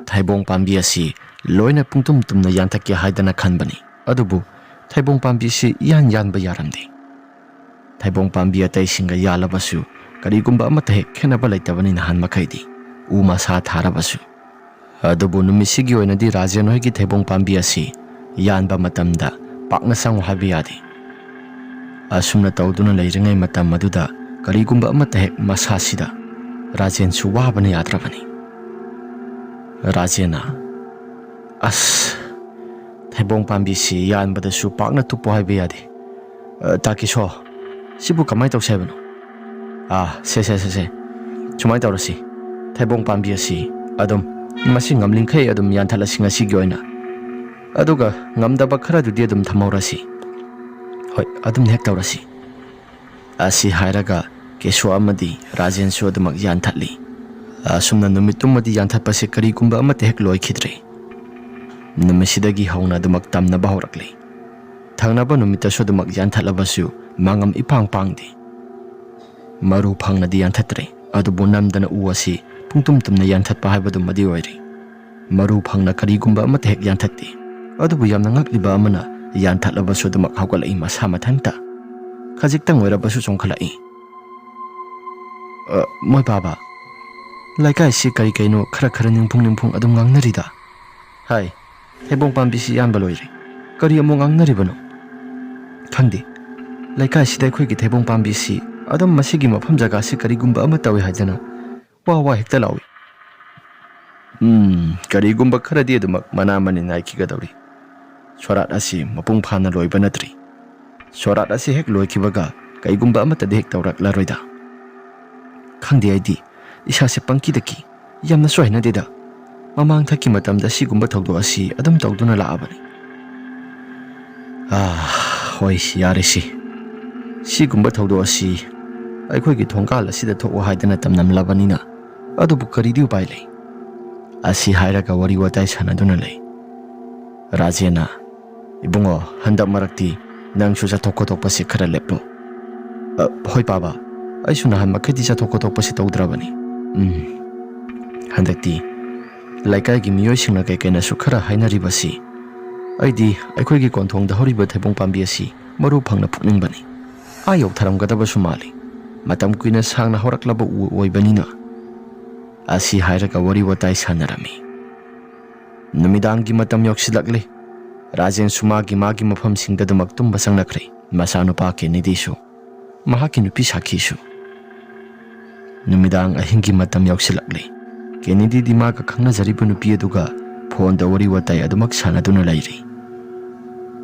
ꯊꯩꯕꯣꯡ ꯄꯥꯝꯕꯤ ꯑꯁꯤ ꯂꯣꯏꯅ ꯄꯨꯡꯇꯨꯝ ꯇꯨꯝꯅ ꯌꯥꯟꯊꯠꯀꯦ ꯍꯥꯏꯗꯅ ꯈꯟꯕꯅꯤ꯫ ꯑꯗꯨꯕꯨ ꯊꯩꯕꯣꯡ ꯄꯥꯝꯕꯤꯁꯤ ꯏꯌꯥꯟ ꯌꯥꯟꯕ ꯌꯥꯔꯝꯗꯦ꯫ ꯊꯩꯕꯣꯡ ꯄꯥꯝꯕꯤ ꯑꯇꯩꯁꯤꯡꯒ ꯌꯥꯜꯂꯕꯁꯨ ꯀꯔꯤꯒꯨꯝꯕ ꯑꯃꯠꯇ ꯍꯦꯛ ꯈꯦꯠꯅꯕ ꯂꯩꯇꯕꯅꯤ ꯅꯍꯥꯟ ꯃꯈꯩꯗꯤ꯫ ꯎ ꯃꯁꯥ ꯊꯥꯔꯕꯁꯨ꯫ ꯑꯗꯨꯕꯨ ꯅꯨꯃꯤꯠꯁꯤꯒꯤ ꯑꯣꯏꯅꯗꯤ ꯔꯥꯖꯦꯟ ꯍꯣꯏꯒꯤ ꯊꯩꯕꯣꯡ ꯄꯥꯝꯕꯤ ꯑꯁꯤ ꯌꯥꯟꯕ ꯃꯇꯝꯗ ꯄꯥꯛꯅ ꯆꯪꯉꯨ ꯍꯥꯏꯕ ꯌꯥꯗꯦ꯫ ꯑꯁꯨꯝꯅ ꯇꯧꯗꯨꯅ ꯂꯩꯔꯤꯉꯩ ꯃꯇꯝ ꯑꯗꯨꯗ ꯀꯔꯤꯒꯨꯝꯕ ꯑꯃꯠꯇ ꯍꯦꯛ ꯃꯁꯥꯁꯤꯗ ꯔꯥꯖꯦꯟꯁꯨ ꯋꯥꯕꯅ ꯌꯥꯗ꯭ꯔꯕꯅꯤ꯫ ꯔꯥꯖꯦꯟꯅ, "ꯑꯁ, ꯊꯩꯕꯣꯡ ꯄꯥꯝꯕꯤꯁꯤ ꯌꯥꯟꯕꯗꯁꯨ ꯄꯥꯛꯅ ꯇꯨꯞꯄꯣ ꯍꯥꯏꯕ ꯌꯥꯗꯦ꯫ ꯑ, ꯇꯥꯀꯤꯁꯣ, ꯁꯤꯕꯨ ꯀꯃꯥꯏꯅ ꯇꯧꯁꯦ ꯍꯥꯏꯕꯅꯣ? ꯑꯥ, ꯁꯦ, ꯁꯦ, ꯁꯦ, ꯁꯦ꯫ ꯁꯨꯃꯥꯏꯅ ꯇꯧꯔꯁꯤ꯫ ꯊꯩꯕꯣꯡ ꯄꯥꯝꯕꯤ ꯑꯁꯤ ꯑꯗꯨꯝ ꯃꯁꯤ ꯉꯝꯂꯤꯡꯈꯩ ꯑꯗꯨꯝ ꯌꯥꯟꯊꯠꯂꯁꯤ ꯉꯁꯤꯒꯤ ꯑꯣꯏꯅ꯫ ꯑꯗꯨꯒ ꯉꯝꯗꯕ ꯈꯔꯗꯨꯗꯤ ꯑꯗꯨꯝ ꯊꯝꯍꯧꯔꯁꯤ꯫ ꯍꯣꯏ, ꯑꯗꯨꯝ ꯍꯦꯛ ꯇꯧꯔꯁꯤ꯫" ꯑꯁꯤ ꯍꯥꯏꯔꯒ ꯀꯦꯁꯣ ꯑꯃꯗꯤ ꯔꯥꯖꯦꯟꯁꯨ ꯑꯗꯨꯃꯛ ꯌꯥꯟꯊꯠꯂꯤ꯫ ꯑꯁꯨꯝꯅ ꯅꯨꯃꯤꯠꯇꯨꯃꯗꯤ ꯌꯥꯟꯊꯠꯄꯁꯦ ꯀꯔꯤꯒꯨꯝꯕ ꯑꯃꯠꯇ ꯍꯦꯛ ꯂꯣꯏꯈꯤꯗ꯭ꯔꯦ꯫ ꯅꯨꯃꯤꯠꯁꯤꯗꯒꯤ ꯍꯧꯅ ꯑꯗꯨꯃꯛ ꯇꯝꯅꯕ ꯍꯧꯔꯛꯂꯤ꯫ ꯊꯪꯅꯕ ꯅꯨꯃꯤꯠꯇꯁꯨ ꯑꯗꯨꯃꯛ ꯌꯥꯟꯊꯠꯂꯕꯁꯨ ꯃꯉꯝ ꯏꯄꯥꯡ ꯄꯥꯡꯗꯦ꯫ ꯃꯔꯨ ꯐꯪꯅꯗꯤ ꯌꯥꯟꯊꯠꯇ꯭ꯔꯦ, ꯑꯗꯨꯕꯨ ꯅꯝꯗꯅ ꯎ ꯑꯁꯤ ꯄꯨꯡꯇꯨꯝ ꯇꯨꯝꯅ ꯌꯥꯟꯊꯠꯄ ꯍꯥꯏꯕꯗꯨꯃꯗꯤ ꯑꯣꯏꯔꯦ꯫ ꯃꯔꯨ ꯐꯪꯅ ꯀꯔꯤꯒꯨꯝꯕ ꯑꯃꯠꯇ ꯍꯦꯛ ꯌꯥꯟꯊꯠꯇꯦ꯫ ꯑꯗꯨꯕꯨ ꯌꯥꯝꯅ ꯉꯛꯂꯤꯕ ꯑꯃꯅ, ꯌꯥꯟꯊꯠꯂꯕꯁꯨ ꯑꯗꯨꯃꯛ ꯍꯧꯒꯠꯂꯛꯏ ꯃꯁꯥ ꯃꯊꯟꯇ꯫ ꯈꯖꯤꯛꯇꯪ ꯑꯣꯏꯔꯕꯁꯨ ꯆꯣꯡꯈꯠꯂꯛꯏ꯫ "ꯑ, ꯃꯣꯏ ꯄꯥꯕ, ꯂꯩꯀꯥꯏꯁꯤ ꯀꯔꯤ ꯀꯩꯅꯣ ꯈꯔ ꯈꯔ ꯅꯤꯡꯐꯨꯡ ꯅꯤꯡꯐꯨꯡ ꯑꯗꯨꯝ ꯉꯥꯡꯅꯔꯤꯗ꯫ ꯍꯥꯏ, ꯊꯩꯕꯣꯡ ꯄꯥꯝꯕꯤꯁꯤ ꯌꯥꯟꯕ ꯂꯣꯏꯔꯦ꯫ ꯀꯔꯤ ꯑꯃꯨꯛ ꯉꯥꯡꯅꯔꯤꯕꯅꯣ? ꯈꯪꯗꯦ꯫ ꯂꯩꯀꯥꯏꯁꯤꯗ ꯑꯩꯈꯣꯏꯒꯤ ꯊꯩꯕꯣꯡ ꯄꯥꯝꯕꯤꯁꯤ ꯑꯗꯨꯝ ꯃꯁꯤꯒꯤ ꯃꯐꯝ ꯖꯒꯥꯁꯤ ꯀꯔꯤꯒꯨꯝꯕ ꯑꯃ ꯇꯧꯏ ꯍꯥꯏꯗꯅ ꯋꯥ ꯋꯥ ꯍꯦꯛꯇ ꯂꯥꯎꯏ꯫ ꯎꯝ, ꯀꯔꯤꯒꯨꯝꯕ ꯈꯔꯗꯤ ꯑꯗꯨꯃꯛ ꯃꯅꯥ ꯃꯅꯤꯟ ꯅꯥꯏꯈꯤꯒꯗꯧꯔꯤ꯫ ꯁꯣꯔꯥꯠ ꯑꯁꯤ ꯃꯄꯨꯡ ꯐꯥꯅ ꯂꯣꯏꯕ ꯅꯠꯇ꯭ꯔꯤ꯫ ꯁꯣꯔꯥꯠ ꯑꯁꯤ ꯍꯦꯛ ꯂꯣꯏꯈꯤꯕꯒ ꯀꯩꯒꯨꯝꯕ ꯑꯃꯠꯇꯗꯤ ꯍꯦꯛ ꯇꯧꯔꯛꯂꯔꯣꯏꯗ꯫ ꯈꯪꯗꯦ, ꯑꯩꯗꯤ ꯏꯁꯥꯁꯦ ꯄꯪꯀꯤꯗ ꯀꯤ꯫ ꯌꯥꯝꯅꯁꯨ ꯍꯩꯅꯗꯦꯗ꯫ ꯃꯃꯥꯡꯊꯛꯀꯤ ꯃꯇꯝꯗ ꯁꯤꯒꯨꯝꯕ ꯊꯧꯗꯣꯛ ꯑꯁꯤ ꯑꯗꯨꯝ ꯇꯧꯗꯨꯅ ꯂꯥꯛꯑꯕꯅꯤ꯫" "ꯑꯥ, ꯍꯣꯏ, ꯌꯥꯔꯦꯁꯤ꯫ ꯁꯤꯒꯨꯝꯕ ꯊꯧꯗꯣꯛ ꯑꯁꯤ ꯑꯩꯈꯣꯏꯒꯤ ꯊꯣꯡꯒꯥꯜ ꯑꯁꯤꯗ ꯊꯣꯛꯑꯣ ꯍꯥꯏꯗꯅ ꯇꯝꯅꯝꯂꯕꯅꯤꯅ ꯑꯗꯨꯕꯨ ꯀꯔꯤꯗꯤ ꯎꯄꯥꯏ ꯂꯩ?" ꯑꯁꯤ ꯍꯥꯏꯔꯒ ꯋꯥꯔꯤ ꯋꯥꯇꯥꯏ ꯁꯥꯟꯅꯗꯨꯅ ꯂꯩ꯫ ꯔꯥꯖꯦꯟꯅ, "ꯏꯕꯨꯡꯉꯣ, ꯍꯟꯗꯛ ꯃꯔꯛꯇꯤ ꯅꯪꯁꯨ ꯆꯠꯊꯣꯛ ꯈꯣꯠꯇꯣꯛꯄꯁꯤ ꯈꯔ ꯂꯦꯞꯄꯣ꯫" "ꯑ, ꯍꯣꯏ ꯄꯥꯕ, ꯑꯩꯁꯨ ꯅꯍꯥꯟ ꯃꯈꯩꯗꯤ ꯆꯠꯊꯣꯛ ꯈꯣꯠꯇꯣꯛꯄꯁꯤ ꯇꯧꯗ꯭ꯔꯕꯅꯤ꯫ ꯎꯝ, ꯍꯟꯗꯛꯇꯤ ꯂꯩꯀꯥꯏꯒꯤ ꯃꯤꯑꯣꯏꯁꯤꯡꯅ ꯀꯩ ꯀꯩꯅꯁꯨ ꯈꯔ ꯍꯥꯏꯅꯔꯤꯕꯁꯤ, ꯑꯩꯗꯤ ꯑꯩꯈꯣꯏꯒꯤ ꯀꯣꯟꯊꯣꯡꯗ ꯍꯧꯔꯤꯕ ꯊꯩꯕꯣꯡ ꯄꯥꯝꯕꯤ ꯑꯁꯤ ꯃꯔꯨ ꯐꯪꯅ ꯐꯨꯛꯅꯤꯡꯕꯅꯤ꯫ ꯑꯥ ꯌꯧꯊꯔꯝꯒꯗꯕꯁꯨ ꯃꯥꯜꯂꯤ꯫ ꯃꯇꯝ ꯀꯨꯏꯅ ꯁꯥꯡꯅ ꯍꯧꯔꯛꯂꯕ ꯎ ꯑꯣꯏꯕꯅꯤꯅ꯫" ꯑꯁꯤ ꯍꯥꯏꯔꯒ ꯋꯥꯔꯤ ꯋꯥꯇꯥꯏ ꯁꯥꯟꯅꯔꯝꯃꯤ꯫ ꯅꯨꯃꯤꯗꯥꯡꯒꯤ ꯃꯇꯝ ꯌꯧꯁꯤꯜꯂꯛꯂꯦ꯫ ꯔꯥꯖꯦꯟꯁꯨ ꯃꯥꯒꯤ ꯃꯥꯒꯤ ꯃꯐꯝꯁꯤꯡꯗ ꯑꯗꯨꯃꯛ ꯇꯨꯝꯕ ꯆꯪꯅꯈ꯭ꯔꯦ꯫ ꯃꯆꯥꯅꯨꯄꯥ ꯀꯦꯅꯦꯗꯤꯁꯨ, ꯃꯍꯥꯛꯀꯤ ꯅꯨꯄꯤ ꯁꯥꯈꯤꯁꯨ꯫ ꯅꯨꯃꯤꯗꯥꯡ ꯑꯍꯤꯡꯒꯤ ꯃꯇꯝ ꯌꯧꯁꯤꯜꯂꯛꯂꯦ꯫ ꯀꯦꯅꯦꯗꯤꯗꯤ ꯃꯥꯒ ꯈꯪꯅꯖꯔꯤꯕ ꯅꯨꯄꯤ ꯑꯗꯨꯒ ꯐꯣꯟꯗ ꯋꯥꯔꯤ ꯋꯥꯇꯥꯏ ꯑꯗꯨꯃꯛ ꯁꯥꯟꯅꯗꯨꯅ ꯂꯩꯔꯤ꯫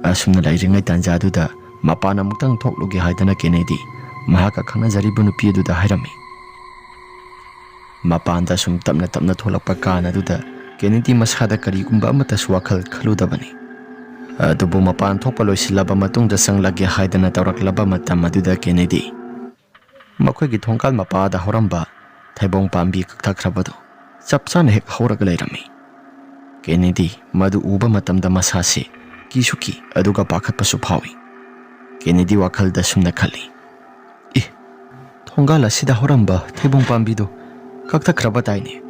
ꯑꯁꯨꯝꯅ ꯂꯩꯔꯤꯉꯩ ꯇꯥꯟꯖꯥꯗꯨꯗ ꯃꯄꯥꯟ ꯑꯃꯨꯛꯇꯪ ꯊꯣꯛꯂꯨꯒꯦ ꯍꯥꯏꯗꯅ ꯀꯦꯅꯦꯗꯤ ꯃꯍꯥꯛꯀ ꯈꯪꯅꯖꯔꯤꯕ ꯅꯨꯄꯤ ꯑꯗꯨꯗ ꯍꯥꯏꯔꯝꯃꯤ꯫ ꯃꯄꯥꯟꯗ ꯁꯨꯝ ꯇꯞꯅ ꯇꯞꯅ ꯊꯣꯛꯂꯛꯄ ꯀꯥꯟ ꯑꯗꯨꯗ ꯀꯦꯅꯦꯗꯤ ꯃꯁꯥꯗ ꯀꯔꯤꯒꯨꯝꯕ ꯑꯃꯠꯇꯁꯨ ꯋꯥꯈꯜ ꯈꯜꯂꯨꯗꯕꯅꯤ꯫ ꯑꯗꯨꯕꯨ ꯃꯄꯥꯟ ꯊꯣꯛꯄ ꯂꯣꯏꯁꯤꯜꯂꯕ ꯃꯇꯨꯡꯗ ꯆꯪꯂꯒꯦ ꯍꯥꯏꯗꯅ ꯇꯧꯔꯛꯂꯕ ꯃꯇꯝ ꯑꯗꯨꯗ ꯀꯦꯅꯦꯗꯤ ꯃꯈꯣꯏꯒꯤ ꯊꯣꯡꯒꯥꯜ ꯃꯄꯥꯗ ꯍꯧꯔꯝꯕ ꯊꯩꯕꯣꯡ ꯄꯥꯝꯕꯤ ꯀꯛꯊꯈ꯭ꯔꯕꯗꯨ ꯆꯞ ꯆꯥꯅ ꯍꯦꯛ ꯍꯧꯔꯒ ꯂꯩꯔꯝꯃꯤ꯫ ꯀꯦꯅꯦꯗꯤ ꯃꯗꯨ ꯎꯕ ꯃꯇꯝꯗ ꯃꯁꯥꯁꯦ ꯀꯤꯁꯨ ꯀꯤ, ꯑꯗꯨꯒ ꯄꯥꯈꯠꯄꯁꯨ ꯐꯥꯎꯏ꯫ ꯀꯦꯅꯦꯗꯤ ꯋꯥꯈꯜꯗ ꯁꯨꯝꯅ ꯈꯜꯂꯤ, "ꯏ, ꯊꯣꯡꯒꯥꯜ ꯑꯁꯤꯗ ꯍꯧꯔꯝꯕ ꯊꯩꯕꯣꯡ ꯄꯥꯝꯕꯤꯗꯨ ꯀꯛꯊꯈ꯭ꯔꯕ ꯇꯥꯏꯅꯦ,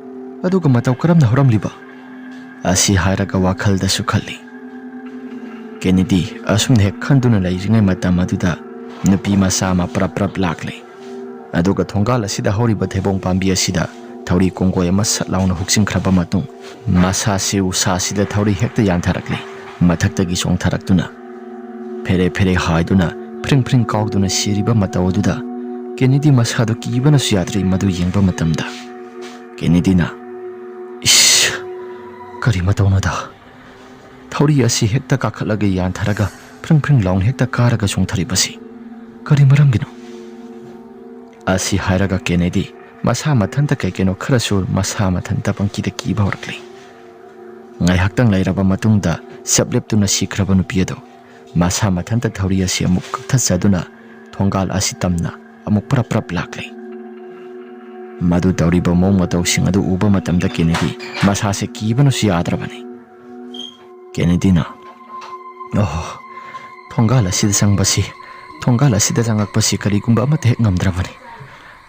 ꯑꯗꯨꯒ ꯃꯇꯧ ꯀꯔꯝꯅ ꯍꯧꯔꯝꯂꯤꯕ?" ꯑꯁꯤ ꯍꯥꯏꯔꯒ ꯋꯥꯈꯜꯗꯁꯨ ꯈꯜꯂꯤ꯫ ꯀꯦꯅꯦꯗꯤ ꯑꯁꯨꯝꯅ ꯍꯦꯛ ꯈꯟꯗꯨꯅ ꯂꯩꯔꯤꯉꯩ ꯃꯇꯝ ꯑꯗꯨꯗ ꯅꯨꯄꯤ ꯃꯆꯥ ꯑꯃ ꯄ꯭ꯔꯞ ꯄ꯭ꯔꯞ ꯂꯥꯛꯂꯦ꯫ ꯑꯗꯨꯒ ꯊꯣꯡꯒꯥꯜ ꯑꯁꯤꯗ ꯍꯧꯔꯤꯕ ꯊꯩꯕꯣꯡ ꯄꯥꯝꯕꯤ ꯑꯁꯤꯗ ꯊꯧꯔꯤ ꯀꯣꯡꯒꯣꯏ ꯑꯃ ꯁꯠ ꯂꯥꯎꯅ ꯍꯨꯛꯆꯤꯟꯈ꯭ꯔꯕ ꯃꯇꯨꯡ, ꯃꯁꯥꯁꯤ ꯎꯁꯥꯁꯤꯗ ꯊꯧꯔꯤ ꯍꯦꯛꯇ ꯌꯥꯟꯊꯔꯛꯂꯦ꯫ ꯃꯊꯛꯇꯒꯤ ꯆꯣꯡꯊꯔꯛꯇꯨꯅ ꯐꯦꯔꯦ ꯐꯦꯔꯦ ꯍꯥꯏꯗꯨꯅ ꯐ꯭ꯔꯤꯡ ꯐ꯭ꯔꯤꯡ ꯀꯥꯎꯗꯨꯅ ꯁꯤꯔꯤꯕ ꯃꯇꯧ ꯑꯗꯨꯗ ꯀꯦꯅꯦꯗꯤ ꯃꯁꯥꯗꯨ ꯀꯤꯕꯅꯁꯨ ꯌꯥꯗ꯭ꯔꯦ ꯃꯗꯨ ꯌꯦꯡꯕ ꯃꯇꯝꯗ꯫ ꯀꯦꯅꯦꯗꯤꯅ, "ꯏꯁ, ꯀꯔꯤ ꯃꯇꯧꯅꯣꯗ? ꯊꯧꯔꯤ ꯑꯁꯤ ꯍꯦꯛꯇ ꯀꯥꯈꯠꯂꯒ ꯌꯥꯟꯊꯔꯒ ꯐ꯭ꯔꯤꯡ ꯐ꯭ꯔꯤꯡ ꯂꯥꯎꯅ ꯍꯦꯛꯇ ꯀꯥꯔꯒ ꯆꯣꯡꯊꯔꯤꯕꯁꯤ ꯀꯔꯤ ꯃꯔꯝꯒꯤꯅꯣ?" ꯑꯁꯤ ꯍꯥꯏꯔꯒ ꯀꯦꯅꯦꯗꯤ ꯃꯁꯥ ꯃꯊꯟꯇ ꯀꯩ ꯀꯩꯅꯣ ꯈꯔꯁꯨ ꯃꯁꯥ ꯃꯊꯟꯇ ꯄꯪꯀꯤꯗ ꯀꯤꯕ ꯍꯧꯔꯛꯂꯤ꯫ ꯉꯥꯏꯍꯥꯛꯇꯪ ꯂꯩꯔꯕ ꯃꯇꯨꯡꯗ ꯆꯞ ꯂꯦꯞꯇꯨꯅ ꯁꯤꯈ꯭ꯔꯕ ꯅꯨꯄꯤ ꯑꯗꯨ ꯃꯁꯥ ꯃꯊꯟꯇ ꯊꯧꯔꯤ ꯑꯁꯤ ꯑꯃꯨꯛ ꯀꯛꯊꯠꯆꯗꯨꯅ ꯊꯣꯡꯒꯥꯜ ꯑꯁꯤ ꯇꯝꯅ ꯑꯃꯨꯛ ꯄ꯭ꯔꯞ ꯄ꯭ꯔꯞ ꯂꯥꯛꯂꯤ꯫ ꯃꯗꯨ ꯇꯧꯔꯤꯕ ꯃꯑꯣꯡ ꯃꯇꯧꯁꯤꯡ ꯑꯗꯨ ꯎꯕ ꯃꯇꯝꯗ ꯀꯦꯅꯦꯗꯤ ꯃꯁꯥꯁꯦ ꯀꯤꯕꯅꯁꯨ ꯌꯥꯗ꯭ꯔꯕꯅꯤ꯫ ꯀꯦꯅꯦꯗꯤꯅ, "ꯑꯣꯍꯣ, ꯊꯣꯡꯒꯥꯜ ꯑꯁꯤꯗ ꯆꯪꯕꯁꯤ, ꯊꯣꯡꯒꯥꯜ ꯑꯁꯤꯗ ꯆꯪꯂꯛꯄꯁꯤ ꯀꯔꯤꯒꯨꯝꯕ ꯑꯃꯠꯇ ꯍꯦꯛ ꯉꯝꯗ꯭ꯔꯕꯅꯤ꯫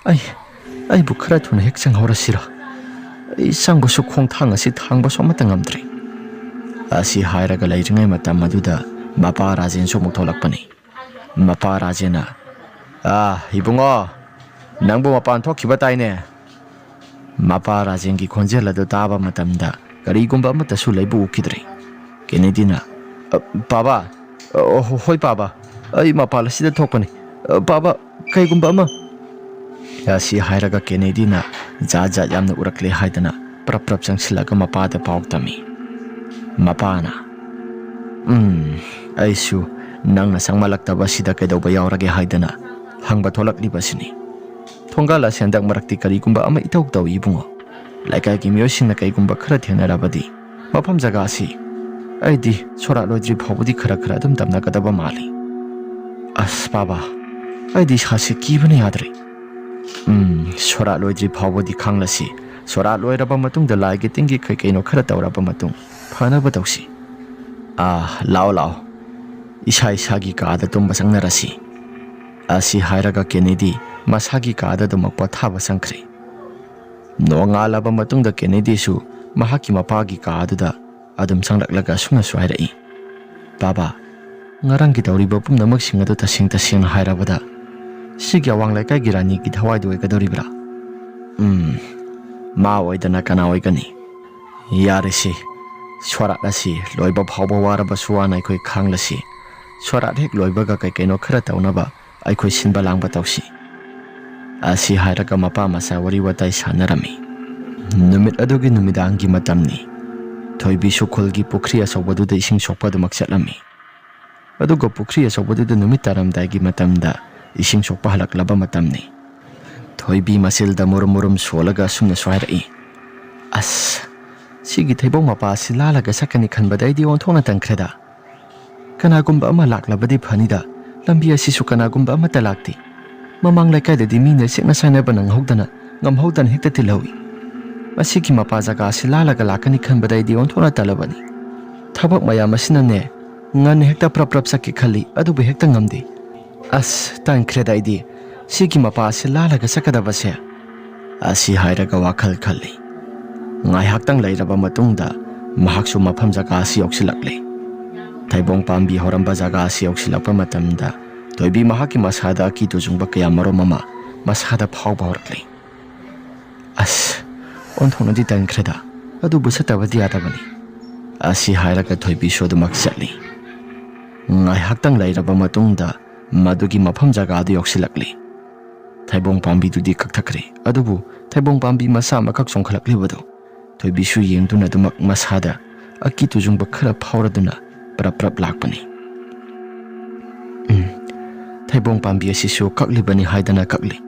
ꯑꯩ, ꯑꯩꯕꯨ ꯈꯔ ꯊꯨꯅ ꯍꯦꯛ ꯆꯪꯍꯧꯔꯁꯤꯔ? ꯑꯩ ꯆꯪꯕꯁꯨ ꯈꯣꯡꯊꯥꯡ ꯑꯁꯤ ꯊꯥꯡꯕꯁꯨ ꯑꯃꯠꯇ ꯉꯝꯗ꯭ꯔꯦ"꯫ ꯑꯁꯤ ꯍꯥꯏꯔꯒ ꯂꯩꯔꯤꯉꯩ ꯃꯇꯝ ꯑꯗꯨꯗ ꯃꯄꯥ ꯔꯥꯖꯦꯟꯁꯨ ꯑꯃꯨꯛ ꯊꯣꯛꯂꯛꯄꯅꯤ꯫ ꯃꯄꯥ ꯔꯥꯖꯦꯟꯅ, "ꯑꯥ, ꯏꯕꯨꯡꯉꯣ, ꯅꯪꯕꯨ ꯃꯄꯥꯟ ꯊꯣꯛꯈꯤꯕ ꯇꯥꯏꯅꯦ"꯫ ꯃꯄꯥ ꯔꯥꯖꯦꯟꯒꯤ ꯈꯣꯟꯖꯦꯜ ꯑꯗꯨ ꯇꯥꯕ ꯃꯇꯝꯗ ꯀꯔꯤꯒꯨꯝꯕ ꯑꯃꯠꯇꯁꯨ ꯂꯩꯕ ꯎꯈꯤꯗ꯭ꯔꯦ꯫ ꯀꯦꯅꯦꯗꯤꯅ, "ꯑ, ꯄꯥꯕꯥ, ꯑ, ꯍꯣ-, ꯍꯣꯏ ꯄꯥꯕꯥ, "ꯑꯩ ꯃꯄꯥꯟ ꯑꯁꯤꯗ ꯊꯣꯛꯄꯅꯤ꯫ ꯑ, ꯄꯥꯕ, ꯀꯩꯒꯨꯝꯕ ꯑꯃ"꯫ ꯑꯁꯤ ꯍꯥꯏꯔꯒ ꯀꯦꯅꯦꯗꯤꯅ ꯖꯥꯠ ꯖꯥꯠ ꯌꯥꯝꯅ ꯎꯔꯛꯂꯦ ꯍꯥꯏꯗꯅ ꯄ꯭ꯔꯞ ꯄ꯭ꯔꯞ ꯆꯪꯁꯤꯜꯂꯒ ꯃꯄꯥꯗ ꯄꯥꯎ ꯇꯝꯃꯤ꯫ ꯃꯄꯥꯅ, "ꯎꯝ, ꯑꯩꯁꯨ ꯅꯪꯅ ꯆꯪꯃꯜꯂꯛꯇꯕ ꯑꯁꯤꯗ ꯀꯩꯗꯧꯕ ꯌꯥꯎꯔꯒꯦ ꯍꯥꯏꯗꯅ ꯍꯪꯕ ꯊꯣꯛꯂꯛꯂꯤꯕꯁꯤꯅꯤ꯫ ꯊꯣꯡꯒꯥꯜ ꯑꯁꯤ ꯍꯟꯗꯛ ꯃꯔꯛꯇꯤ ꯀꯔꯤꯒꯨꯝꯕ ꯑꯃ ꯏꯇꯧ ꯇꯧꯏ ꯏꯕꯨꯡꯉꯣ꯫ ꯂꯩꯀꯥꯏꯒꯤ ꯃꯤꯑꯣꯏꯁꯤꯡꯅ ꯀꯩꯒꯨꯝꯕ ꯈꯔ ꯊꯦꯡꯅꯔꯕꯗꯤ ꯃꯐꯝ ꯖꯒꯥ ꯑꯁꯤ ꯑꯩꯗꯤ ꯁꯣꯔꯥꯠ ꯂꯣꯏꯗ꯭ꯔꯤ ꯐꯥꯎꯕꯗꯤ ꯈꯔ ꯈꯔ ꯑꯗꯨꯝ ꯇꯝꯅꯒꯗꯕ ꯃꯥꯜꯂꯤ꯫ ꯑꯁ ꯄꯥꯕ, ꯑꯩꯗꯤ ꯏꯁꯥꯁꯦ ꯀꯤꯕꯅ ꯌꯥꯗ꯭ꯔꯦ꯫ ꯎꯝ, ꯁꯣꯔꯥꯠ ꯂꯣꯏꯗ꯭ꯔꯤ ꯐꯥꯎꯕꯗꯤ ꯈꯥꯡꯂꯁꯤ꯫ ꯁꯣꯔꯥꯠ ꯂꯣꯏꯔꯕ ꯃꯇꯨꯡꯗ ꯂꯥꯏꯒꯤ ꯇꯤꯟꯒꯤ ꯀꯩ ꯀꯩꯅꯣ ꯈꯔ ꯇꯧꯔꯕ ꯃꯇꯨꯡ ꯐꯅꯕ ꯇꯧꯁꯤ꯫ ꯑꯥ, ꯂꯥꯛꯑꯣ, ꯂꯥꯛꯑꯣ꯫ ꯏꯁꯥ ꯏꯁꯥꯒꯤ ꯀꯥꯗ ꯇꯨꯝꯕ ꯆꯪꯅꯔꯁꯤ"꯫ ꯑꯁꯤ ꯍꯥꯏꯔꯒ ꯀꯦꯅꯦꯗꯤ ꯃꯁꯥꯒꯤ ꯀꯥꯗ ꯑꯗꯨꯃꯛ ꯄꯣꯊꯥꯕ ꯆꯪꯈ꯭ꯔꯦ꯫ ꯅꯣꯡꯉꯥꯜꯂꯕ ꯃꯇꯨꯡꯗ ꯀꯦꯅꯦꯗꯤꯁꯨ ꯃꯍꯥꯛꯀꯤ ꯃꯄꯥꯒꯤ ꯀꯥ ꯑꯗꯨꯗ ꯑꯗꯨꯝ ꯆꯪꯂꯛꯂꯒ ꯑꯁꯨꯝꯅꯁꯨ ꯍꯥꯏꯔꯛꯏ, "ꯕꯥꯕꯥ, ꯉꯔꯥꯡꯒꯤ ꯇꯧꯔꯤꯕ ꯄꯨꯝꯅꯃꯛꯁꯤꯡ ꯑꯗꯨ ꯇꯁꯦꯡ ꯇꯁꯦꯡꯅ ꯍꯥꯏꯔꯕꯗ ꯁꯤꯒꯤ ꯑꯋꯥꯡ ꯂꯩꯀꯥꯏꯒꯤ ꯔꯥꯅꯤꯒꯤ ꯊꯋꯥꯏꯗꯨ ꯑꯣꯏꯒꯗꯧꯔꯤꯕ꯭ꯔꯥ? ꯎꯝ, ꯃꯥ ꯑꯣꯏꯗꯅ ꯀꯅꯥ ꯑꯣꯏꯒꯅꯤ? ꯌꯥꯔꯦꯁꯦ, ꯁꯣꯔꯥꯠ ꯑꯁꯤ ꯂꯣꯏꯕ ꯐꯥꯎꯕ ꯋꯥꯔꯕꯁꯨ ꯋꯥꯅ ꯑꯩꯈꯣꯏ ꯈꯥꯡꯂꯁꯤ꯫ ꯁꯣꯔꯥꯠ ꯍꯦꯛ ꯂꯣꯏꯕꯒ ꯀꯩ ꯀꯩꯅꯣ ꯈꯔ ꯇꯧꯅꯕ ꯑꯩꯈꯣꯏ ꯁꯤꯟꯕ ꯂꯥꯡꯕ ꯇꯧꯁꯤ"꯫ ꯑꯁꯤ ꯍꯥꯏꯔꯒ ꯃꯄꯥ ꯃꯆꯥ ꯋꯥꯔꯤ ꯋꯥꯇꯥꯏ ꯁꯥꯟꯅꯔꯝꯃꯤ꯫ ꯅꯨꯃꯤꯠ ꯑꯗꯨꯒꯤ ꯅꯨꯃꯤꯗꯥꯡꯒꯤ ꯃꯇꯝꯅꯤ꯫ ꯊꯣꯏꯕꯤꯁꯨ ꯈꯨꯜꯒꯤ ꯄꯨꯈ꯭ꯔꯤ ꯑꯆꯧꯕꯗꯨꯗ ꯏꯁꯤꯡ ꯁꯣꯛꯄ ꯑꯗꯨꯃꯛ ꯆꯠꯂꯝꯃꯤ꯫ ꯑꯗꯨꯒ ꯄꯨꯈ꯭ꯔꯤ ꯑꯆꯧꯕꯗꯨꯗ ꯅꯨꯃꯤꯠ ꯇꯥꯔꯝꯗꯥꯏꯒꯤ ꯃꯇꯝꯗ ꯏꯁꯤꯡ ꯁꯣꯛꯄ ꯍꯜꯂꯛꯂꯕ ꯃꯇꯝꯅꯤ꯫ ꯊꯣꯏꯕꯤ ꯃꯆꯤꯜꯗ ꯃꯨꯔꯨꯝ ꯃꯨꯔꯨꯝ ꯁꯣꯜꯂꯒ ꯑꯁꯨꯝꯅꯁꯨ ꯍꯥꯏꯔꯛꯏ, "ꯑꯁ, ꯁꯤꯒꯤ ꯊꯩꯕꯣꯡ ꯃꯄꯥ ꯑꯁꯤ ꯂꯥꯜꯂꯒ ꯆꯠꯀꯅꯤ ꯈꯟꯕꯗ ꯑꯩꯗꯤ ꯑꯣꯟꯊꯣꯛꯅ ꯇꯟꯈ꯭ꯔꯦꯗ꯫ ꯀꯅꯥꯒꯨꯝꯕ ꯑꯃ ꯂꯥꯛꯂꯕꯗꯤ ꯐꯅꯤꯗ, ꯂꯝꯕꯤ ꯑꯁꯤꯁꯨ ꯀꯅꯥꯒꯨꯝꯕ ꯑꯃꯠꯇ ꯂꯥꯛꯇꯦ꯫ ꯃꯃꯥꯡ ꯂꯩꯀꯥꯏꯗꯗꯤ ꯃꯤꯅ ꯆꯦꯛꯅ ꯁꯥꯟꯅꯕ ꯅꯪꯍꯧꯗꯅ, ꯉꯝꯍꯧꯗꯅ ꯍꯦꯛꯇ ꯇꯤꯜꯍꯧꯏ꯫ ꯃꯁꯤꯒꯤ ꯃꯄꯥ ꯖꯒꯥ ꯑꯁꯤ ꯂꯥꯜꯂꯒ ꯂꯥꯛꯀꯅꯤ ꯈꯟꯕꯗ ꯑꯩꯗꯤ ꯑꯣꯟꯊꯣꯛꯅ ꯇꯜꯂꯕꯅꯤ꯫ ꯊꯕꯛ ꯃꯌꯥꯝ ꯑꯁꯤꯅꯅꯦ, ꯉꯟꯅ ꯍꯦꯛꯇ ꯄ꯭ꯔꯞ ꯄ꯭ꯔꯞ ꯆꯠꯀꯦ ꯈꯜꯂꯤ, ꯑꯗꯨꯕꯨ ꯍꯦꯛꯇ ꯉꯝꯗꯦ꯫ ꯑꯁ, ꯇꯟꯈ꯭ꯔꯦꯗ ꯑꯩꯗꯤ ꯁꯤꯒꯤ ꯃꯄꯥ ꯑꯁꯤ ꯂꯥꯜꯂꯒ ꯆꯠꯀꯗꯕꯁꯦ"꯫ ꯑꯁꯤ ꯍꯥꯏꯔꯒ ꯋꯥꯈꯜ ꯈꯜꯂꯤ꯫ ꯉꯥꯏꯍꯥꯛꯇꯪ ꯂꯩꯔꯕ ꯃꯇꯨꯡꯗ ꯃꯍꯥꯛꯁꯨ ꯃꯐꯝ ꯖꯒꯥ ꯑꯁꯤ ꯌꯧꯁꯤꯜꯂꯛꯂꯦ꯫ ꯊꯩꯕꯣꯡ ꯄꯥꯝꯕꯤ ꯍꯧꯔꯝꯕ ꯖꯒꯥ ꯑꯁꯤ ꯌꯧꯁꯤꯜꯂꯛꯄ ꯃꯇꯝꯗ ꯊꯣꯏꯕꯤ ꯃꯍꯥꯛꯀꯤ ꯃꯁꯥꯗ ꯑꯀꯤ ꯇꯨꯖꯨꯡꯕ ꯀꯌꯥ ꯃꯔꯨꯝ ꯑꯃ ꯃꯁꯥꯗ ꯐꯥꯎꯕ ꯍꯧꯔꯛꯂꯦ꯫ "ꯑꯁ, ꯑꯣꯟꯊꯣꯛꯅꯗꯤ ꯇꯟꯈ꯭ꯔꯦꯗ, ꯑꯗꯨꯕꯨ ꯆꯠꯇꯕꯗꯤ ꯌꯥꯗꯕꯅꯤ"꯫ ꯑꯁꯤ ꯍꯥꯏꯔꯒ ꯊꯣꯏꯕꯤꯁꯨ ꯑꯗꯨꯃꯛ ꯆꯠꯂꯤ꯫ ꯉꯥꯏꯍꯥꯛꯇꯪ ꯂꯩꯔꯕ ꯃꯇꯨꯡꯗ ꯃꯗꯨꯒꯤ ꯃꯐꯝ ꯖꯒꯥꯗꯨ ꯌꯧꯁꯤꯜꯂꯛꯂꯤ꯫ ꯊꯩꯕꯣꯡ ꯄꯥꯝꯕꯤꯗꯨꯗꯤ ꯀꯛꯊꯠꯈ꯭ꯔꯦ, ꯑꯗꯨꯕꯨ ꯊꯩꯕꯣꯡ ꯄꯥꯝꯕꯤ ꯃꯆꯥ ꯑꯃꯈꯛ ꯆꯣꯡꯈꯠꯂꯛꯂꯤꯕꯗꯨ ꯊꯣꯏꯕꯤꯁꯨ ꯌꯦꯡꯗꯨꯅ ꯑꯗꯨꯃꯛ ꯃꯁꯥꯗ ꯑꯀꯤ ꯇꯨꯖꯨꯡꯕ ꯈꯔ ꯐꯥꯎꯔꯗꯨꯅ ꯄ꯭ꯔꯞ ꯄ꯭ꯔꯞ ꯂꯥꯛꯄꯅꯤ꯫ ꯎꯝ, ꯊꯩꯕꯣꯡ ꯄꯥꯝꯕꯤ ꯑꯁꯤꯁꯨ ꯀꯛꯂꯤꯕꯅꯤ ꯍꯥꯏꯗꯅ ꯀꯛꯂꯤ,